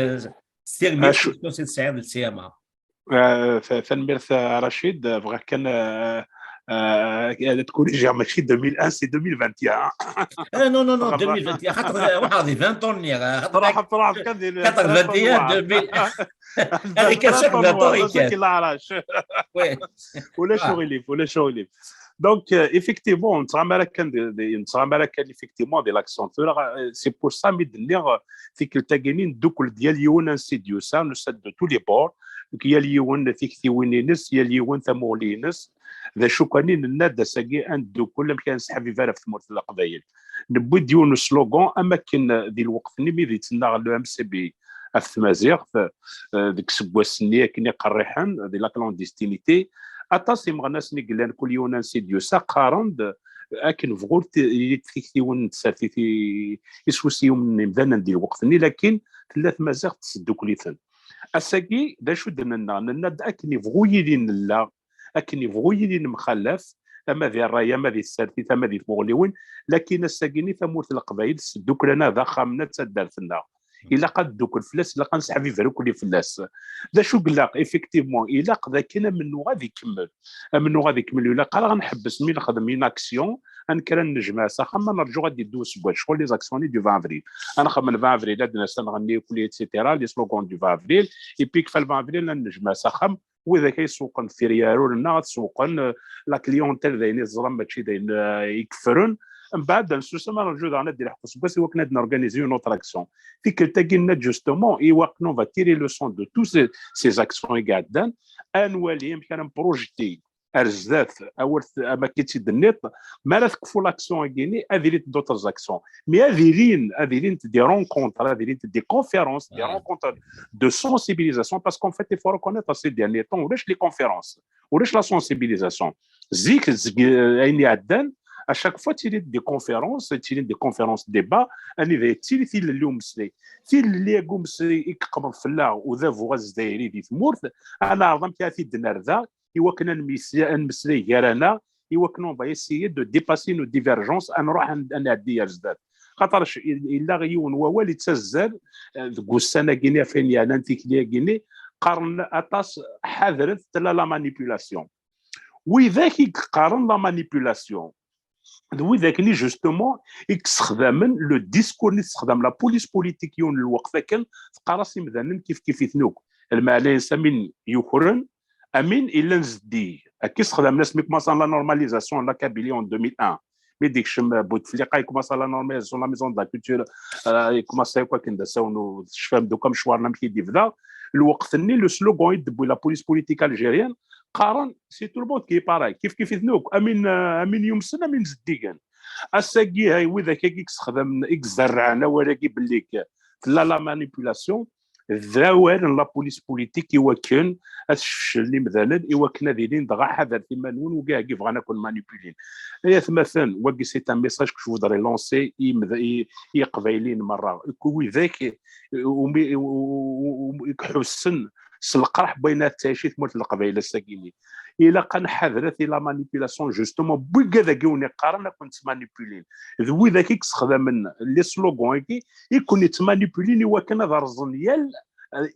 s tirmit, Acu- s tesɛiḍ lsiyama. Euh, ta-, tanemmirt a Rachid, bɣiɣ kan, euh, euh, ad tkurijiɣ, mačči deux mille un, c'est deux mille vingt et un. Ah, non, non, non, Ɣer- deux mille vingt et un, xaṭer ruḥeɣ di vingt ans-nniɣ, xaṭer Truḥ, truḥ kan di quatre-vingt et un, deux mille. Avec un cercle de temps, il casse. L'arrache. Ouais. Ulac Ah. Aɣilif, ulac Aɣilif. Donc, euh, effectivement, nettɣamar akken, de, de, nettɣamar akken, effectivement, di l'action. Tura, euh, c'est pour ça, mi d-nniɣ, euh, tikkelt-agi-nni, neddukel-d yal yiwen ansi d-yusa, nusa-d de tous les bords. Donc, yal yiwen tiktiwin-ines, yal yiwen tamuɣli-ines. D acu kan i nenna-d ass-agi, ad neddukel, amek ara nesḥabiber ɣef tmurt n Leqbayel. Newwi-d yiwen n slogan, am akken, euh, di lweqt-nni mi d-yettnaɣ le M C B ɣef tmaziɣt, euh, deg iseggasen-nni akken iqerriḥen, di la clandestinité. Aṭas imeɣnasen i yellan, kul yiwen ansi d-yusa, qqaren-d akken bɣu t-, yili tiktiwin n tsertit i, iswissiwen n yimdanen di lweqt-nni, lakin tella tmaziɣt tesdukkel-iten. Ass-agi, d acu d-nenna? Nenna-d akken ibɣu yili nella, akken ibɣu yili nemxalaf, ama di ṛṛay, ama di tsertit, ama di tmuɣliwin, lakin ass-agi-nni tamurt n Leqbayel tesdukkel-aneɣ, d axxam-nneɣ, d taddart-nneɣ. Ilaq ad ddukkel fell-as, ilaq ad nesḥabiber akk fell-as. D acu i ilaq, effectivement, ilaq d akken amennuɣ ad ikemmel. Amennuɣ ad ikemmel, ilaq ara ad nḥebbes mi nexdem une action, ad nekker ad nejmeɛ s axxam, ma nerǧu ad yeddu useggas, ccɣel les actions-nni du vingt avril. Ad nxemmem vingt avril, ad d-nas ad nɣenni akk, et cetera, les slogans du vingt avril, et puis kfa le vingt avril, ad nejmeɛ s axxam, widak ay sewqen firiyaruren-nneɣ, ad sewqen, euh, la clientèle d ayen i teẓram, mačči d ayen, euh, i yeffren. Mbeɛd, ad nsusem, ad nerǧu daɣen ad d-ilḥeq useggas i wakken ad n-organiser une autre action. Tikkelt-agi, nenna-d justement, i wakken on va tirer leçon de tous ces, ces actions i iɛeddan, ad nwali amek ara nprojeter ar zdat, awal t-, am akka i tt-id-tenniḍ, mi ara tekfu l'action-agi-nni, ad ilint d'autres actions. Mais ad ilin, ad ilint des rencontres, ad ilint des conférences, des Ah. rencontres de sensibilisation, parce qu'en fait, il faut reconnaître ces derniers temps, ulac les conférences, ulac la sensibilisation. Zik, zik, euh, ayen iɛeddan, à chaque fois, ttilint des conférences, ttilint des conférences débats, anida yettili tilelli umeslay. Tilelli-agi umeslay i yeqmeḍ fell-aɣ udabu azdayri di tmurt, ad neɛreḍ amek ara t-id-nerr da, i wakken ad nemyes-, ad nemmeslay gar-aneɣ, i wakken on va essayer de dépasser nos divergences, ad nruḥ ad n-, ad nɛeddi ar zdat. Xaṭer c-, il-, yella yiwen wawal yettazzal, eh, deg ussan-agi-nni ɣef wayen yeɛnan tikli-agi-nni, qqaren aṭas, ḥadret, tella la manipulation. Widak i yeqqaren la manipulation, d widak-nni justement i yessexdamen le discours-nni tessexdam la police politique yiwen n lweqt akken, teqqar-as imdanen kif kif-iten akk. Lmeɛna-ines amin yukren, amin illan zeddig. Akka i sexdamen asmi commence la normalisation la Kabylie en deux mille un. Mi d-ikcem Bouteflika, il commence la normalisation la maison de la culture, euh, il commence akk akken d asawen u tecfam d akk amecwar-nni amek i d-yebda. Lweqt-nni, le slogan i d-tewwi la police politique algérienne, qqaren c'est tout le monde qui est pareil, kif kif-iten akk, amin, euh, amin yumsen, amin zeddigen. Ass-agi, hay, widak-agi i yessexdamen, i izerrɛen awal-agi belli tella la manipulation, d awal n la police politique i wakken ad feclen imdanen, i wakken ad ilin dɣa ḥadret iman-nwen, wigi-agi bɣan ad ken-manipulin. Ay atmaten, wagi c'est un message que je voudrais lancer i, i, i Iqbayliyen merra. Widak umi, umi, umi, umi ḥussen s leqraḥ n wayen ara tettɛici tmurt n Leqbayel ass-agi-nni. Ilaq ad nḥadret i la manipulation, justement, n wigad-agi wen iqqaren ad ken-ttmanipulin. D widak i yessexdamen les slogans-agi i ken-ittmanipulin i wakken ad rẓen yal,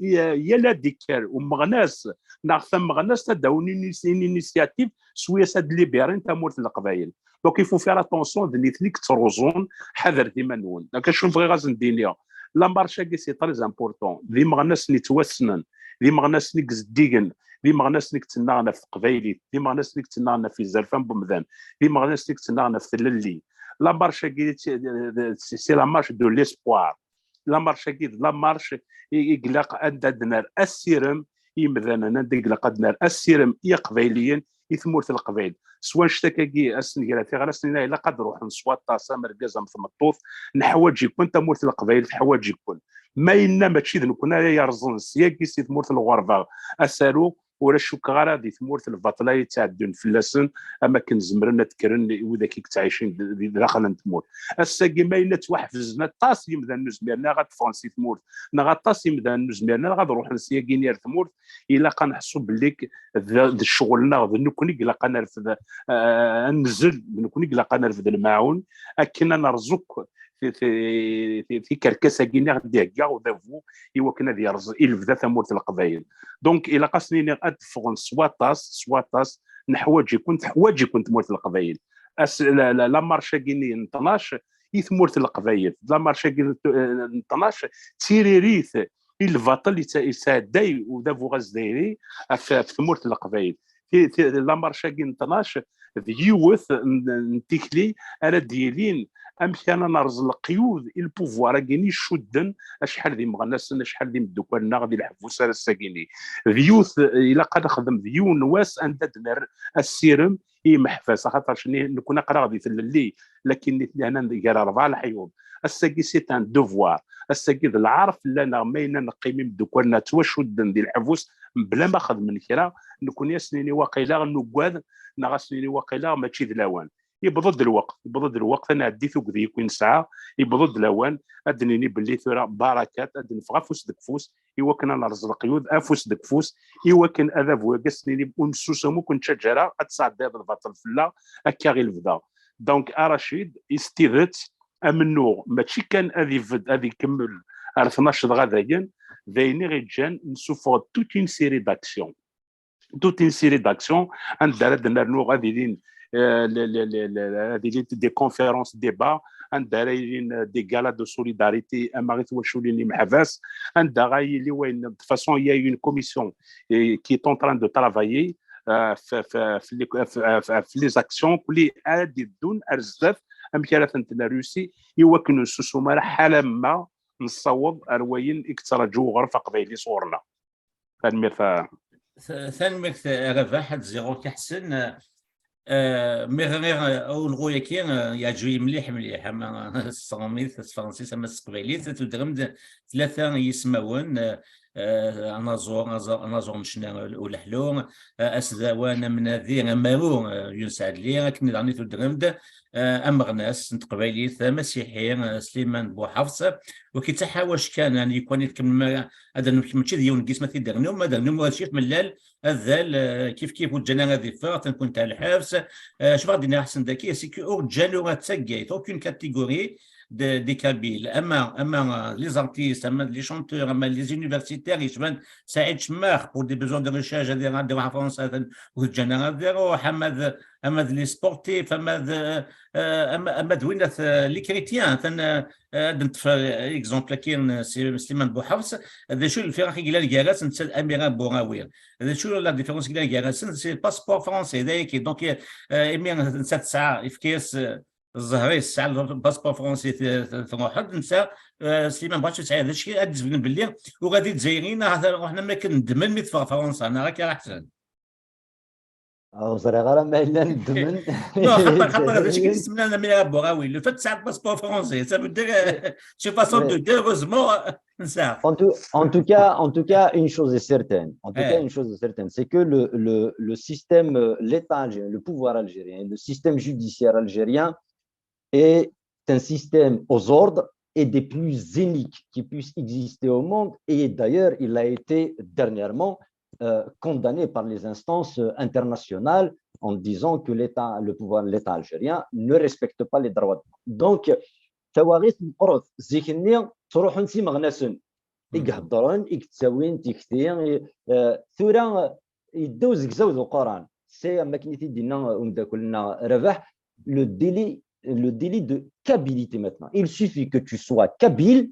yal ad d-ikker umeɣnas neɣ tameɣnast ad d-awin une initiative, swi-as ad d-libérin tamurt n Leqbayel. Donc, il faut faire attention, d nitni i yettruẓun, ḥadret iman-nwen. Donc, acu bɣiɣ ad sen-d-iniɣ? La marche-agi, c'est très important. D imeɣnasen yettwassnen, d imeɣnasen i izeddigen, d imeɣnasen i yettennaɣen ɣef teqbaylit, d imeɣnasen i yettennaɣen ɣef yizerfan n umdan, d imeɣnasen i yettennaɣen ɣef tlelli. La marche-agi, c'est la marche de l'espoir. La marche-agi d la marche i, i ilaq anda ad nerr asirem i yimdanen, anda i ilaq ad nerr asirem i Iqbayliyen, i tmurt n Leqbayel. S wanect-agi, ass n gra tiɣrasin-a, ilaq ad ruḥen s waṭas, am argaz am tmeṭṭut, neḥwaǧ-iken, tamurt n Leqbayel teḥwaǧ-iken. Ma yenna mačči d nekkni ara yerẓen syagi si tmurt n lɣerba asaru, ur cukkeɣ ara di tmurt n lbaṭel ay yettɛeddun fell-asen, am akken zemren ad kkren widak i yettɛicin d, d, daxel n tmurt. Ass-agi, ma yenna ttwaḥefzen aṭas n yimdanen ur zmiren ara ad ffɣen si tmurt, neɣ aṭas n yimdanen ur zmiren ara ad ruḥen syagi ar tmurt, ilaq ad neḥṣu belli d, d ccɣel-nneɣ, d nekkni i ilaq ad nerfed, eh, ad nezzel, d nekkni i ilaq ad nerfed lmaɛun, akken ad nerẓ akk ti-, ti-, ti-, tikerkas-agi-nni i ɣ-d-ihegga udabu i wakken ad yerẓ, i lebda tamurt n Leqbayel. Donc, ilaq ad sen-iniɣ ad d-ffɣen s waṭas, s waṭas, neḥwaǧ-iken, teḥwaǧ-iken tmurt n Leqbayel. As-, la, la, la marche-agi-nni n tnac i tmurt n Leqbayel, la marche-agi n, eh, n tnac d tiririt i lbaṭel yetta-, yesɛedday udabu azdayri ɣef, ɣef tmurt n Leqbayel. Ti-, ti-, la marche-agi n tnac d yiwet n, n tikli ara d-yilin amek ara nerẓ leqyud i lpouvoir-agi-nni icudden acḥal d imeɣnasen, acḥal d imeddukal-nneɣ di leḥbus ar ass-agi-nni. D yiwet, ilaq ad nexdem d yiwen n wass anda ad nerr asirem i yimeḥbas, axaṭer nekkni aql-aɣ di tlelli, lakin nitni hnan gar rebɛa leḥyuḍ. Ass-agi, c'est un devoir. Ass-agi d lɛar fell-aneɣ ma yella neqqim imeddukal-nneɣ ttwacudden di leḥbus mebla ma xedmen kra, nekkni ad s-nini waqila nuggad, neɣ ad s-nini waqila mačči d lawan. Yewweḍ-d lweqt, yewweḍ-d lweqt ad nɛeddi tugdi akk i nesɛa, yewweḍ-d lawan ad d-nini belli tura barakat, ad d-neffeɣ afus deg ufus, i wakken ad nerẓ leqyud, afus deg ufus, i wakken adabu-agi ad s-nini ur nessusum, ur k-nettaǧǧa ara ad tesɛeddiḍ lbaṭel fell-aɣ, akka i lebda. Donc, a Racid, s tidet, amennuɣ mačči kan ad ibedd, ad ikemmel ar tnac dɣa dayen, d ayen i ɣ-iǧǧan nessufeɣ-d toute une série d'actions. Toute une série d'actions, anda ara d-nernu ad ilin, euh, le, le, le, le, ad ilin des conférences, débats, anda ara ilin, euh, des galas de solidarité, ama i twaculin imeḥbas, anda ara yili wayen, de toute façon, il y a une commission, eh, qui est en train de travailler, euh, f, f, f, les, f, f, f, les actions, kuli ad d-ddun ar zdat, amek ara tent-nerr aussi, i wakken ur nsusum ara ḥalamma nessaweḍ ar wayen i yettraǧu uɣref aqbayli sɣur-neɣ. Tanemmirt a. Ta-, tanemmirt a Rabaḥ, ad ziɣur Ḥsen. Eh, mi ɣriɣ, eh, ulɣu-yagi, eh, yeɛǧeb-iyi mliḥ, mliḥ, ama s tṛumit, s tefransist, ama s teqbaylit, tudrem-d tlata yismawen, eh, eh, anaẓur, aẓ-, anaẓur n ccna uleḥlu, eh, asdawan, amnadi, amaru, eh, Yunes Ɛedli, akken daɣen i tudrem-d, eh, ameɣnas n teqbaylit, amasiḥi, eh, Sliman Buḥafs, ur k-ittaḥawac kan, yani, yekwan i tkemmlem ara, ad d-rnum, mačči d yiwen n yisem ad t-id-rnum, ad d-rnum arcif mellal, adal, eh, kif kif ur ǧǧan ara ad iffeɣ, atan kun tɛa lḥebs. Eh, cbaɣ din Ḥsen daki, c'est que ur ǧǧan ura d taggayt, aucune catégorie, des, des Kabyles, ama, ama, euh, les artistes, ama les chanteurs, ama les universitaires, yecban Saïd Chemmax, pour des besoins de recherche, ad iruḥ ɣer Fransa, atan ur ǧǧan ara ad iruḥ, ama d, ama d les sportifs, ama d, euh, ama, ama d winat, euh, les chrétiens, atan, euh, ad neṭṭef, euh, exemple-agi n Si-, Sliman Buḥefs, d acu lfiraq i yellan gar-asen d Amira Bouraoui? D acu la différence i yellan gar-asen? C'est le passeport français, d ayagi. Donc, euh, imi netta tesɛa, yefka-yas, euh, ẓẓher-is, tesɛa le passeport français, t-, t-, truḥ-d, netta, euh, Sliman Buḥefs ur tesɛi d acu ad d-iseblen belli ula d Izzayriyen ahat ruḥen am akken ddmen mi teffeɣ Fransa, neɣ akka, Ḥsen? Ur ẓriɣ ara ma yella ddmen. Non, xaṭer, xaṭer d acu i d-issemlan Amira Bouraoui. Le fait tesɛa le passeport français, ça veut dire, euh, c'est une façon de dire, heureusement, euh, nesɛa. En tout, en tout cas, en tout cas, une chose est certaine. En tout cas, une chose est certaine, c'est que le, le, le système, euh, l'État algérien, le pouvoir algérien, le système judiciaire algérien est un système aux ordres et des plus iniques qui puissent exister au monde. Et d'ailleurs, il a été dernièrement, euh, condamné par les instances, euh, internationales en disant que l'État, le pouvoir, l'État algérien ne respecte pas les droits de l'homme. Donc, tawaɣit meqqret, zik-nni ttruḥun s imeɣnasen i iheddren, i yettawin tikti, i, euh, tura, euh, yedda uzegzaw d uquran. C'est, am akken i t-id-yenna umeddakel-nneɣ Rabaḥ, le délit, le délit de kabylité maintenant. Il suffit que tu sois kabyle,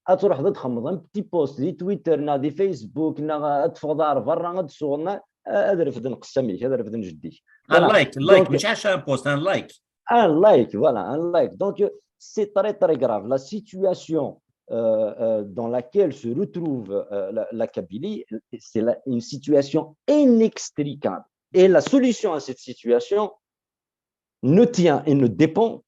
ad truḥeḍ ad txedmeḍ un petit post di Twitter neɣ di Facebook neɣ ad teffɣeḍ ar berra ad tsuɣeḍ, ad refden qessam-ik, ad refden jeddi-k. Un like, like, mačči un post, un like. Un like, voilà, un like. Donc, euh, c'est très, très grave. La situation, euh, euh, dans laquelle se retrouve, euh, la, la Kabylie, c'est la, une situation inextricable. Et la solution à cette situation ne tient et ne dépend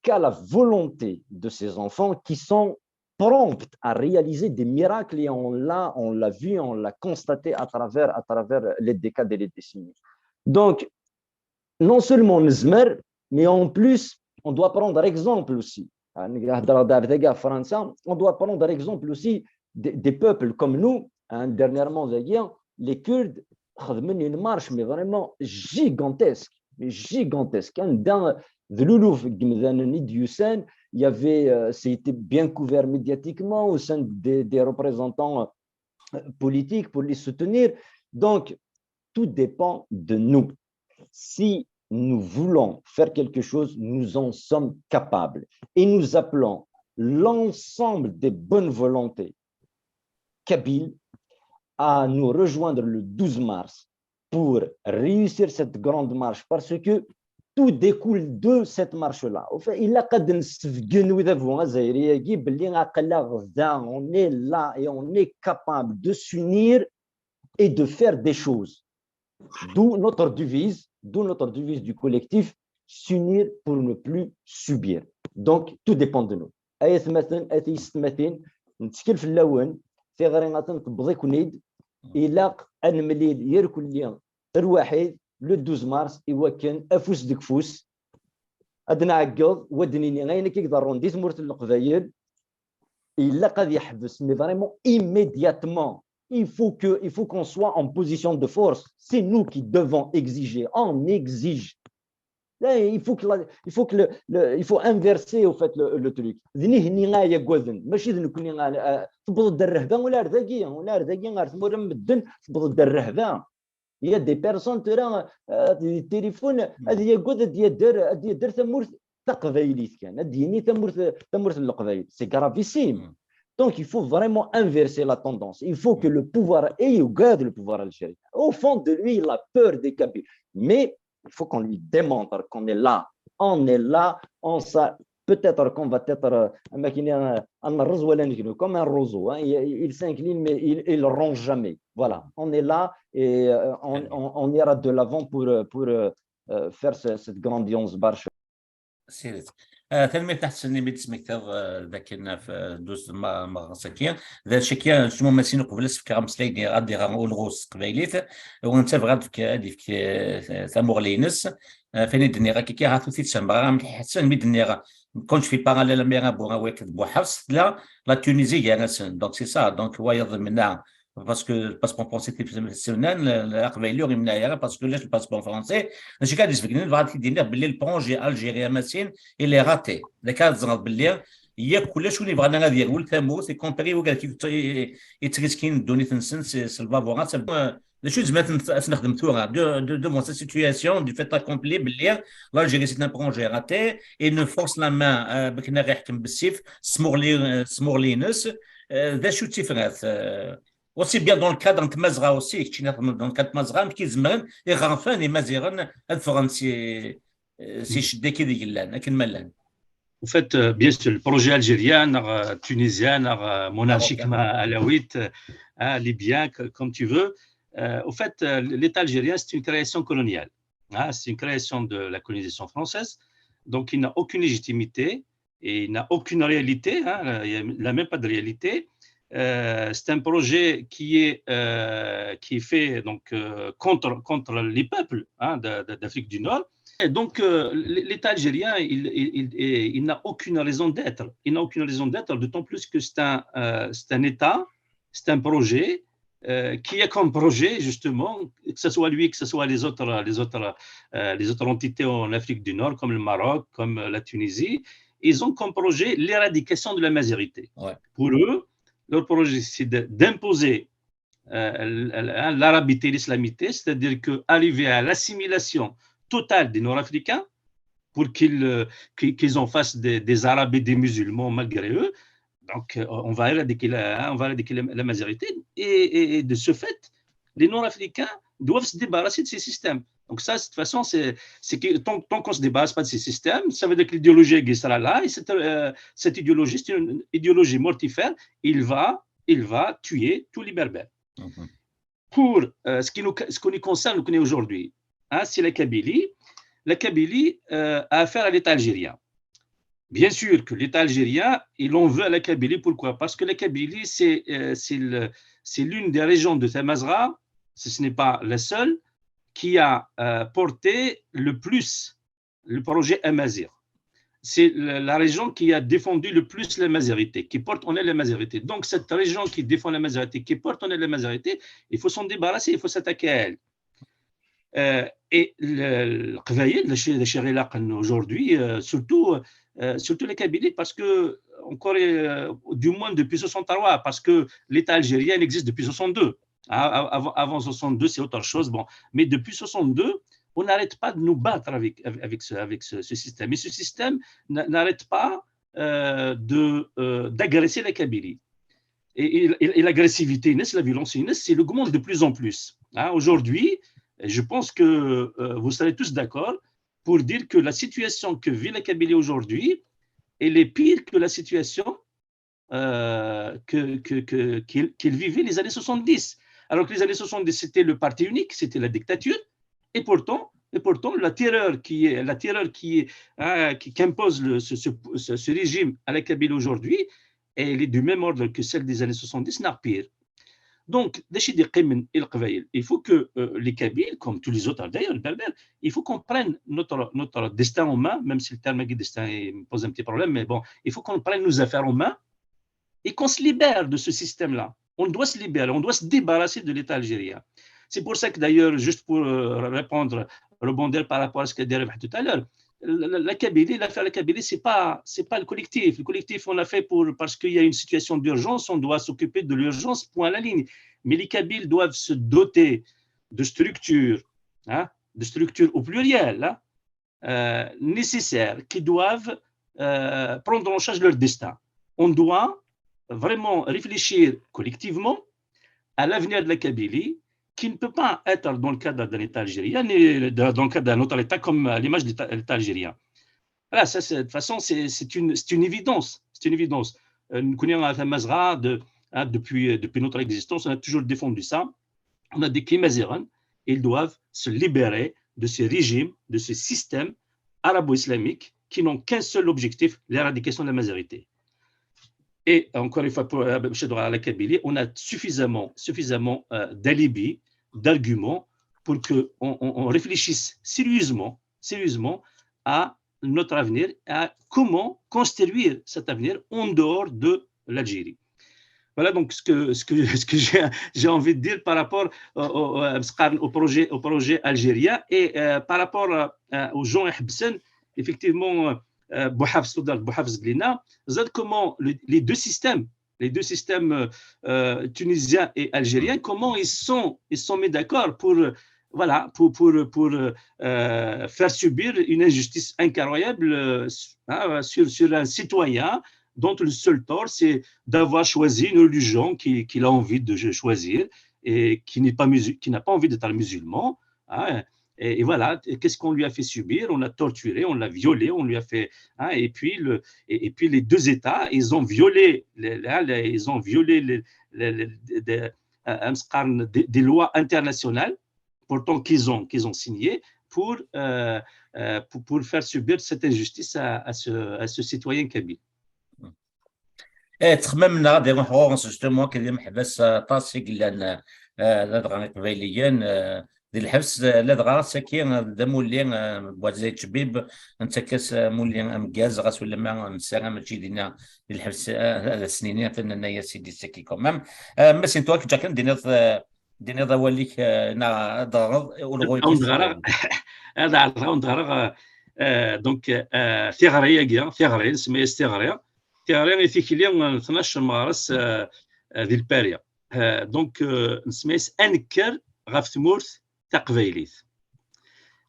qu'à la volonté de ces enfants qui sont promptes à réaliser des miracles, et on l'a, on l'a vu, on l'a constaté à travers, à travers les décades et les décennies. Donc, non seulement nezmer, mais en plus, on doit prendre exemple aussi. Hein, هضرة دار ديك فرنسا, on doit prendre exemple aussi des, des peuples comme nous. Hein, dernièrement, d'ailleurs, les Kurdes خدموا une marche, mais vraiment gigantesque, mais gigantesque. Hein, dans de l'uluf, il y avait, euh, c'était bien couvert médiatiquement au sein des, des représentants, euh, politiques pour les soutenir. Donc, tout dépend de nous. Si nous voulons faire quelque chose, nous en sommes capables. Et nous appelons l'ensemble des bonnes volontés kabyles à nous rejoindre le douze mars pour réussir cette grande marche, parce que tout découle de cette marche-là. Au fait, il a قد نسفقن وذا بو غزيري يجي باللي عقل غدا, on est là et on est capable de s'unir et de faire des choses. D'où notre devise, d'où notre devise du collectif, s'unir pour ne plus subir. Donc, tout dépend de nous. Ay atmaten, ay tiyessetmatin, nettkel fell-awen, tiɣri atan tewweḍ-iken-id, ilaq ad nemlil irkelli lwaḥid, le douze mars, i wakken afus deg ufus, ad nɛeggeḍ, wa d-nini, ayen akka i iḍerrun di tmurt n Leqbayel, ilaq ad yeḥbes, mais vraiment immédiatement. Il faut que, il faut qu'on soit en position de force. C'est nous qui devons exiger. On exige. Là, il faut que la, il faut que le, le, il faut inverser, au fait, le, le truc. D nihni a yaggaden, mačči d nekkni a, a, tewweḍ-d rrehba ula ar dagi, ula ar dagi, ar tmura n medden, tewweḍ-d rrehba. Il y a des personnes tura, euh, di téléphone, ad yaggad ad yader, ad yader tamurt taqbaylit kan, ad yini tamurt, tamurt n Leqbayel. C'est gravissime. Donc, il faut vraiment inverser la tendance. Il faut que le pouvoir, et il garde le pouvoir algérien. Au fond de lui, il a peur des Kabyles. Mais il faut qu'on lui démontre qu'on est là. On est là, on s'a-, peut-être qu'on va être, euh, am akken, euh, un roseau, comme un roseau, hein. Il, il s'incline, mais il ne ronge jamais. Voilà, on est là et, euh, on, on, on ira de l'avant pour, euh, pour, euh, euh, faire ce, cette grandiose marche. Siret. Ah, tanemmirt a Ḥsen imi d-tesmektaḍ, ah, dakken ɣef, ah, dduz ma-, meɣres-agi. D acu-agi, s tmumasin uqbel ad s-fkeɣ ameslay-nni, ad d-iɣer ulɣu s teqbaylit. U netta bɣa ad fk-, ad yefk, ah, tamuɣli-ines. Ah, fini d-nniɣ akka, ahat ur t-id-semmeɣ ara mliḥ Ḥsen, mi d-nniɣ, quand je fais parallèle Amira Bouraoui akked Buḥefs, tella la Tunisie gar-asen. Donc, c'est ça. Donc, wayeḍ menna, Parce que le passeport français, c'est le, le, le, parce que le passeport français, dans ce cas, il y a le projet algérien, mais il est raté. Le cas, il y a كلش وين يبغى نغادي يقول ثمو c'est comparé وقال كيف يتريسكين دوني تنسن c'est le vavorat. De suite, maintenant, c'est notre tour de devant cette situation du fait accompli, l'Algérie c'est un projet raté et ne force la main بكنا غير يحكم بالسيف سمورلي سمورلينس. ذا شو تفرات aussi bien dans le cadre de Mazra aussi, dans le cadre de Mazra, qui زمرن et renfin et Maziran ad ffɣen si si ccedda-agi deg llan akken ma llan. En fait, euh, bien sûr, le projet algérien, euh, tunisien, euh, monarchique, alawite, euh, hein, libyen, comme tu veux. Euh, au fait, euh, l'État algérien, c'est une création coloniale. Hein, c'est une création de la colonisation française. Donc, il n'a aucune légitimité et il n'a aucune réalité. Hein, il n'a même pas de réalité. Euh, c'est un projet qui est, euh, qui est fait donc, euh, contre, contre les peuples, hein, d'Afrique du Nord. Et donc, euh, l'État algérien, il, il, il, il n'a aucune raison d'être. Il n'a aucune raison d'être, d'autant plus que c'est un, euh, un État, c'est un projet euh, qui a comme projet, justement, que ce soit lui, que ce soit les autres, les autres, euh, les autres entités en Afrique du Nord, comme le Maroc, comme la Tunisie, ils ont comme projet l'éradication de la mazérité. Ouais. Pour eux, leur projet, c'est d'imposer euh, l'arabité, l'islamité, c'est-à-dire qu'arriver à l'assimilation totale des Nord-Africains pour qu'ils euh, qu en fassent des, des, Arabes et des musulmans malgré eux. Donc, euh, on va éradiquer la, hein, on va éradiquer la, la mazérité. Et, et, et, de ce fait, les Nord-Africains doivent se débarrasser de ces systèmes. Donc ça, de toute façon, c'est que tant, tant qu'on ne se débarrasse pas de ces systèmes, ça veut dire que l'idéologie sera là, et cette, euh, cette idéologie, c'est une idéologie mortifère, il va, il va tuer tous les Berbères. Mm -hmm. Pour euh, ce, qui nous, ce qui nous concerne, nous connaît aujourd'hui, hein, c'est la Kabylie. La Kabylie euh, a affaire à l'État algérien. Bien sûr que l'État algérien, il en veut à la Kabylie. Pourquoi ? Parce que la Kabylie, c'est euh, l'une des régions de Tamazra, si ce n'est pas la seule, qui a euh, porté le plus le projet Amazir. C'est la région qui a défendu le plus la mazérité, qui porte en elle la mazérité. Donc, cette région qui défend la mazérité, qui porte en elle la mazérité, il faut s'en débarrasser, il faut s'attaquer à elle. Euh, et le, le Qbayl, le, le aujourd'hui, euh, surtout, euh, surtout les Kabyles, parce que, encore, euh, du moins depuis soixante-trois, parce que l'État algérien existe depuis soixante-deux. Avant, avant soixante-deux, c'est autre chose. Bon. Mais depuis soixante-deux, on n'arrête pas de nous battre avec, avec, ce, avec ce, ce système. Et ce système n'arrête pas euh, de, euh, d'agresser la Kabylie. Et, et, et l'agressivité, la violence, c'est l'augmente de plus en plus. Hein, aujourd'hui, je pense que euh, vous serez tous d'accord pour dire que la situation que vit la Kabylie aujourd'hui, elle est pire que la situation euh, que, que, que, qu'il, qu'il vivait les années soixante-dix. Alors que les années soixante-dix, c'était le parti unique, c'était la dictature. Et pourtant, et pourtant, la terreur qui est, la terreur qui est, hein, qui, qui impose le, ce, ce, ce, ce régime à la Kabylie aujourd'hui, elle est du même ordre que celle des années soixante-dix, voire pire. Donc, il faut que euh, les Kabyles, comme tous les autres d'ailleurs, les Berbères, il faut qu'on prenne notre, notre destin en main, même si le terme de destin me pose un petit problème, mais bon, il faut qu'on prenne nos affaires en main et qu'on se libère de ce système-là. On doit se libérer, on doit se débarrasser de l'État algérien. C'est pour ça que d'ailleurs, juste pour euh, répondre, rebondir par rapport à ce qu'a dit Rebah tout à l'heure, la, la, la Kabylie, l'affaire la Kabylie, c'est pas, c'est pas le collectif. Le collectif, on l'a fait pour, parce qu'il y a une situation d'urgence, on doit s'occuper de l'urgence, point à la ligne. Mais les Kabyles doivent se doter de structures, hein, de structures au pluriel, hein, euh, nécessaires, qui doivent euh, prendre en charge leur destin. On doit vraiment réfléchir collectivement à l'avenir de la Kabylie, qui ne peut pas être dans le cadre d'un État algérien, ni dans le cadre d'un autre État comme à l'image de l'État algérien. Voilà, ça, de toute façon, c'est une, une évidence. C'est une évidence. Euh, nous connaissons la Mazra de, hein, depuis, depuis notre existence, on a toujours défendu ça. On a dit que les Maziran, ils doivent se libérer de ces régimes, de ces systèmes arabo-islamiques qui n'ont qu'un seul objectif, l'éradication de la mazérité. Et encore une fois, pour euh, la Kabylie, on a suffisamment, suffisamment euh, d'alibis, d'arguments pour qu'on on, on réfléchisse sérieusement, sérieusement à notre avenir, à comment construire cet avenir en dehors de l'Algérie. Voilà donc ce que, ce que, ce que j'ai, j'ai envie de dire par rapport au, au, au projet, au projet algérien et euh, par rapport euh, aux gens iḥebsen, effectivement, euh, Bouhafs, Bouhafs Glina, comment le, les deux systèmes, les deux systèmes euh, tunisiens et algériens, comment ils sont, ils sont mis d'accord pour voilà, pour, pour, pour euh, faire subir une injustice incroyable euh, hein, sur, sur un citoyen dont le seul tort, c'est d'avoir choisi une religion qu'il a envie de choisir et qui n'est pas qui n'a pas envie d'être musulman. Hein, et, et, voilà, qu'est-ce qu'on lui a fait subir ? On l'a torturé, on l'a violé, on lui a fait. Hein, et, puis le, et, et, puis les deux États, ils ont violé, les, les, ils ont violé les, les, les, des, des, des lois internationales pourtant qu'ils ont, qu'ils ont signé pour, euh, euh, pour, pour, faire subir cette injustice à, à, ce, à ce citoyen kabyle. Eh, ttxemmimeɣ ad iruḥ ɣur-s justement akken d imeḥbas aṭas i yellan ladɣa iqbayliyen di lḥebs, ladɣa saki d amulli Bouazizi Tchebib, nettak-as amulli ameggaz, ɣas ulamma nessaram mačči dinna di lḥebs ad as-nini atan nna-yas i d-issaki quand même. Mass Intoak, ǧǧiɣ kan d-tiniḍ d-tiniḍ awal-ik neɣ ad d-teɣreḍ ulɣu-ik? Ad ɛerḍeɣ ad d-ɣreɣ donc tiɣri-agi, tiɣri nsemma-yas tiɣri, tiɣri i tikli n tnac n meɣres di Lpari. Donc nsemma-yas Anekker ɣef tmurt taqbaylit.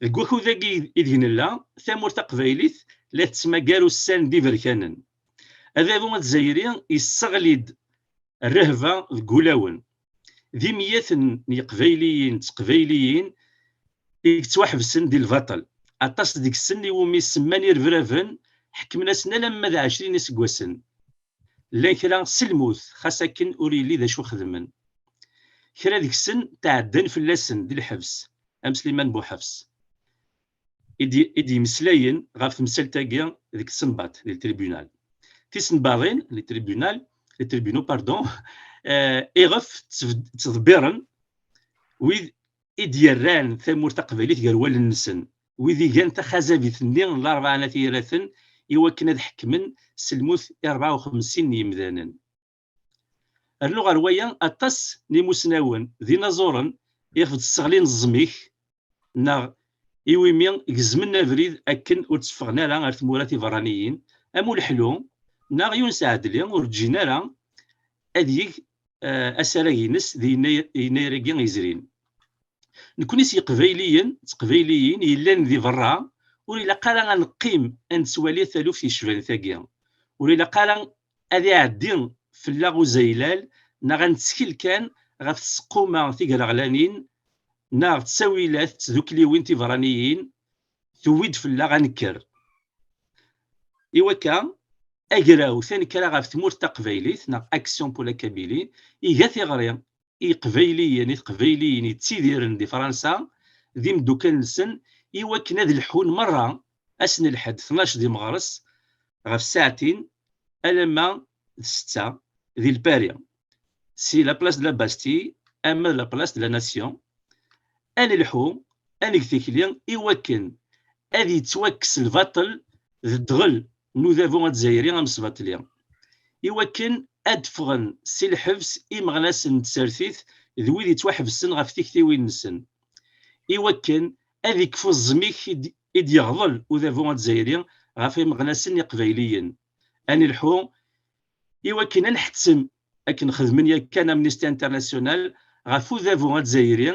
Deg wakud-agi ideg nella, tamurt taqbaylit la tettmagar ussan d iberkanen. Adabu azzayri yesseɣli-d rrehba deg wulawen. D imyaten n yeqbayliyen d teqbayliyin i yettwaḥebsen di lbaṭel. Aṭas deg-sen iwumi semman irebraben ḥekmen-asen alamma d ɛecrin iseggasen. Llan kra s lmut, xas akken ur yelli d acu xedmen. Kra deg-sen tɛeddan fell-asen di lḥebs, am Sliman Buḥefs, i d-yemmeslayen ɣef temsalt-agi deg tsembaḍt, di tribunal. Tisembaḍin, les tribunaux, les tribunaux, pardon, iɣef ttḍebbiren wid i d-yerran tamurt taqbaylit gar wallen-nsen, wid igan taxazabit-nni n Larebɛa n At Yiraten i wakken ad ḥekmen s lmut i rebɛa u xemsin n yimdanen. Rnu ɣer waya, aṭas n imusnawen d inaẓuren iɣef d-sseɣlin ẓẓmik neɣ iwimi gezmen abrid akken ur tteffɣen ara ar tmura tiberraniyin, am uleḥlu neɣ Yunes Ɛedli ur ǧǧin ara ad yeg asarag-ines di yennayer-agi yezrin. Nekni s yeqbayliyen d teqbayliyin yellan di berra, ur ilaq ara ad neqqim ad nettwali taluft yecban tagi. Ur ilaq ara ad iɛeddi fell-aɣ uzaylal neɣ ad nettkel kan ɣef tseqquma tigraɣlanin neɣ ttawilat tdukliwin tiberraniyin tewwi-d fell-aɣ ad nekker. I wakka, agraw Tanekkra ɣef tmurt taqbaylit neɣ Action pour la Kabylie iga tiɣri i Iqbayliyen, i Teqbayliyin yettidiren di Fransa d imeddukal-nsen i wakken ad lḥun merra ass n lḥedd tnac di meɣres ɣef ssaɛtin alamma d ssetta di Lpari, si la place de la Bastille ama d la place de la Nation. Ad nelḥu, ad neg tikli i wakken ad yettwakkes lbaṭel d ddɣel n udabu azzayri amesbaṭli, i wakken ad d-ffɣen si lḥebs imeɣnasen n tsertit d wid yettwaḥebsen ɣef tiktiwin-nsen, i wakken ad ikfu ẓẓmik i d-yeɣḍel udabu azzayri ɣef imeɣnasen iqbayliyen. Ad nelḥu i wakken ad nḥettem, akken xedmen yakan Amnesty International, ɣef udabu azzayri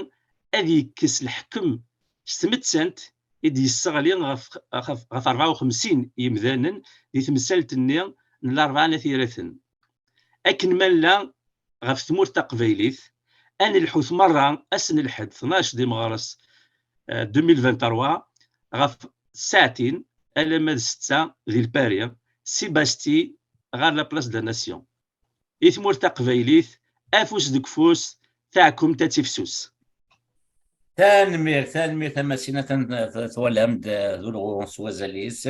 ad yekkes leḥkem s tmettant i d-yesseɣli ɣef, ɣef, ɣef rebɛa u xemsin yimdanen di temsalt-nni n Larebɛa n At Yiraten. Akken ma nella ɣef tmurt taqbaylit, ad nelḥut merra ass n lḥedd tnac di meɣres deux mille vingt-trois ɣef ssaɛtin alamma d ssetta di Lpari, si Bastille ɣer la place de la Nation. I tmurt taqbaylit, afus deg ufus, taɛkumt ad tifsus. Tanemmirt, tanemmirt a Masin, atan twalam-d d ulɣu s wazal-is.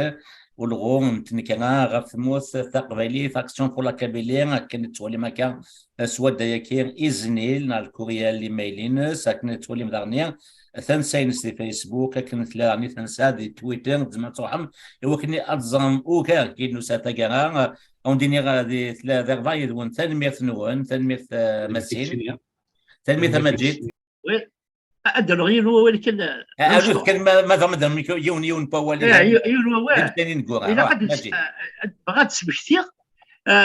Ulɣu n tnekra ɣef tmurt taqbaylit, Action pour la Kabylie, akken tettwalim akka s wadda-yagi iznil neɣ lkuryal imayl-ines, akken tettwalim daɣen tansa-ines di Facebook, akken tella daɣen tansa di Twitter, tzemrem ad truḥem i wakken ad teẓrem ugar i nusa taggara. Ad wen-d-iniɣ, eh, di, tla-, di ṛṛay-nwen, tanemmirt-nwen, tanemmirt, eh, Masin. Tanemmirt a Maǧid. Ad d-rreɣ yiwen wawal kan. Arut kan, ma d amdan, yiwen, yiwen n wawal. Yiwen wawal. Ilaq ad bɣa ad d-smektiɣ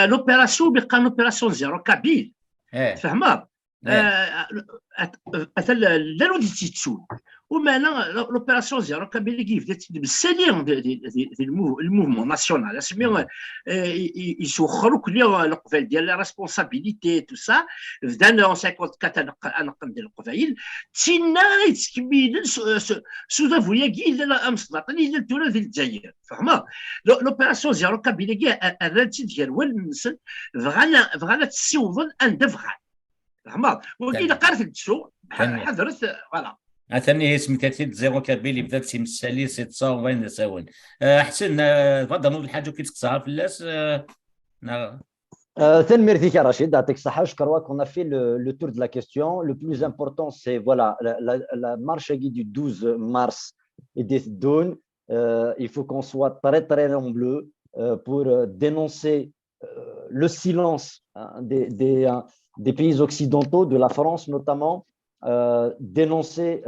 l'opération bi qqaren l'opération zéro kabyle. Tfehmeḍ? Atan llan ur d-ittettun. Umana l'opération zéro kabyle-agi yebda-tt-id Messali di le mouvement national. Asmi yeswexxer akk leqbayel deg la responsabilité, tout ça, bdan en cinquante-quatre ad neqqen di leqbayel. D tinna ay yettkemmilen s udabu-agi yellan amesbaṭli yellan tura di Lezzayer. Tfehmeḍ? L'opération zéro kabyle-agi rran-tt-id gar wallen-nsen, bɣan ad tt-ssiwḍen anda bɣan. Tfehmeḍ? Wagi ilaq ara ten-ttu. Ḥadret, voilà. Atan ihi isem-nni zéro kabyle yebda-d si Messali sept cent vingt d asawen. Ḥsen, tebɣa ad d-ternuḍ lḥaǧa ur k-id-teqseɛ fell-as? Tanemmirt-ik a Rachid, يعطيك الصحة. Je crois qu'on a fait le, le tour de la question. Le plus important, c'est, voilà, la, la, la marche du douze mars i d-iteddun. Il faut qu'on soit très, très nombreux pour dénoncer le silence, hein, des, des, des pays occidentaux, de la France notamment, dénoncer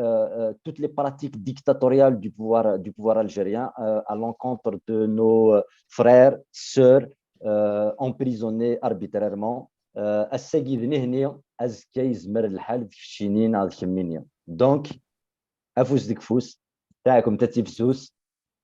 toutes les pratiques dictatoriales du pouvoir, du pouvoir algérien à l'encontre de nos frères, sœurs emprisonnés arbitrairement. Ass-agi d nihni, azekka yezmer lḥal d keččini neɣ d kemmini. Donc, afus deg ufus, taɛkemt ad tibsus,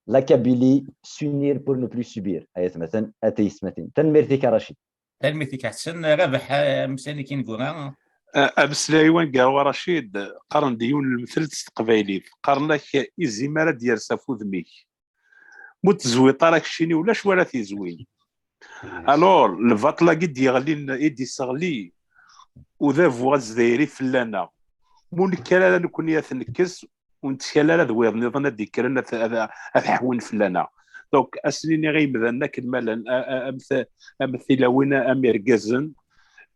la Kabylie, s'unir pour ne plus subir. Ay atmaten, a tayesmatin. Tanemmirt-ik a Rachid. Tanemmirt-ik a Ḥsen. Rabeḥ, ameslay-nni ineggura. Ameslay-iw aneggaru a Rachid, qqaren-d yiwen n lemtel s teqbaylit, qqaren-ak izimer ad d-yers ɣef udem-ik. Ma ur tezwiḍ ara keččini ulac wara t-izwin. Alors, lbaṭel-agi d-yeɣlin, i d-iseɣli udabu azdayri fell-aneɣ. Ma ur nekker ara nekkni ad t-nekkes, ur nettkal ara d wiyaḍ nniḍen ad d-ikkren ad, ad, ad ḥewwin fell-aneɣ. Donc, ad sen-iniɣ i yimdanen akken ma llan, am tilawin, am irgazen,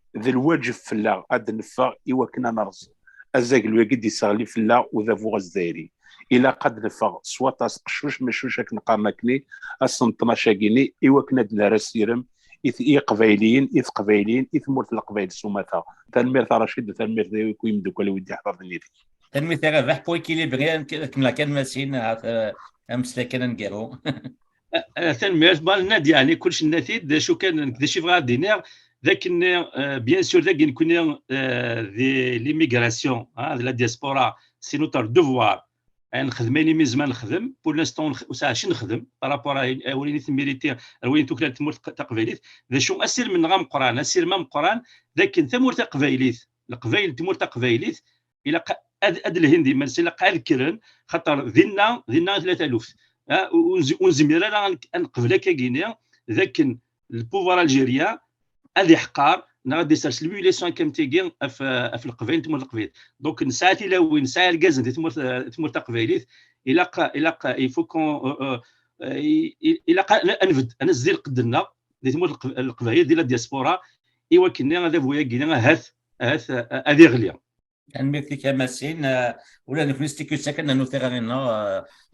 d lwaǧeb fell-aɣ ad d-neffeɣ i wakken ad nerẓ azaglu-agi d-iseɣli fell-aɣ udabu azdayri. Ilaq ad d-neffeɣ s waṭas, qeccuc mecuc akken qqaren akkenni, ass n ṭnac-agi-ni, i wakken ad d-nerr asirem i Iqbayliyen, i Teqbayliyin, i tmurt n Leqbayel s umata. Tanemmirt a Racid, tanemmirt i wakk imeddukal-iw i d-iḥḍren yid-k. Tanemmirt a Rabaḥ. Pour équilibrer, ad kemmleɣ kan Masin, ahat ameslay kan aneggaru. Tanemmirt. Bon, nenna-d yeɛni kullec nenna-t-id. D acu kan, nekk d acu i bɣiɣ ad d-iniɣ d akken, bien sûr, dagi nekkni di l'immigration, d la diaspora, c'est notre devoir. Ad nexdem ayen imi nezmer nexdem. Pour l'instant ur nesɛi acu nexdem par rapport ar wayen i temmiritir, ar wayen tuklal tmurt taqbaylit. D acu asirem-nneɣ ameqqran? Asirem ameqqran d akken tamurt taqbaylit, Leqbayel n tmurt taqbaylit, ilaq ad, ad lhin d iman-nsen, ilaq ad kkren, xaṭer dinna, dinna i tella taluft. Ur nezmir ara ad neqbel akkagini d akken le pouvoir algérien ad iḥqar neɣ ad isers l'humiliation akkamt-agi ɣef, ɣef Leqbayel n tmurt taqbaylit. Donc nesɛa tilawin, nesɛa irgazen di tmurt, tmurt taqbaylit, ilaq, ilaq, il faut qu'on, ilaq ad nbedd, ad nezdi lqedd-nneɣ di tmurt n Leqbayel, di la diaspora, i wakken adabu-agi ahat, ahat ad iɣli. Tanemmirt-ik a Masin. Ula d nekkni s tikkelt kan ad nernu tiɣri-nneɣ,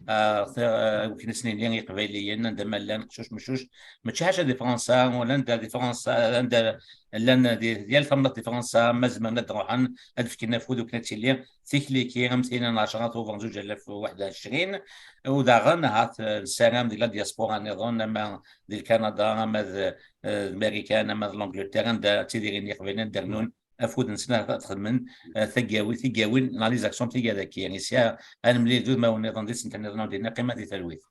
akken ad s-nini Iqbayliyen anda ma llan, qcuc mecuc, mačči ḥaca di Fransa, wala anda di Fransa, anda llan di yal tamnaḍt di Fransa, ma zemren ad d-ruḥen ad fken afud akken ad tili tikli-agi am tin n ɛecra tuber zuǧ alaf u waḥed u ɛecrin, u daɣen ahat nessaram di la diaspora nniḍen, ama di Lkanada, ama d Marikan, ama d l'Angleterre, anda ttidiren Iqbayliyen ad d-rnun afud-nsen ad xedmen tagawin, tigawin neɣ les actions tigad-agi. Ici ad nemlil d udmawen nniḍen di sent nniḍen, ad d-nini qqimet di talwit.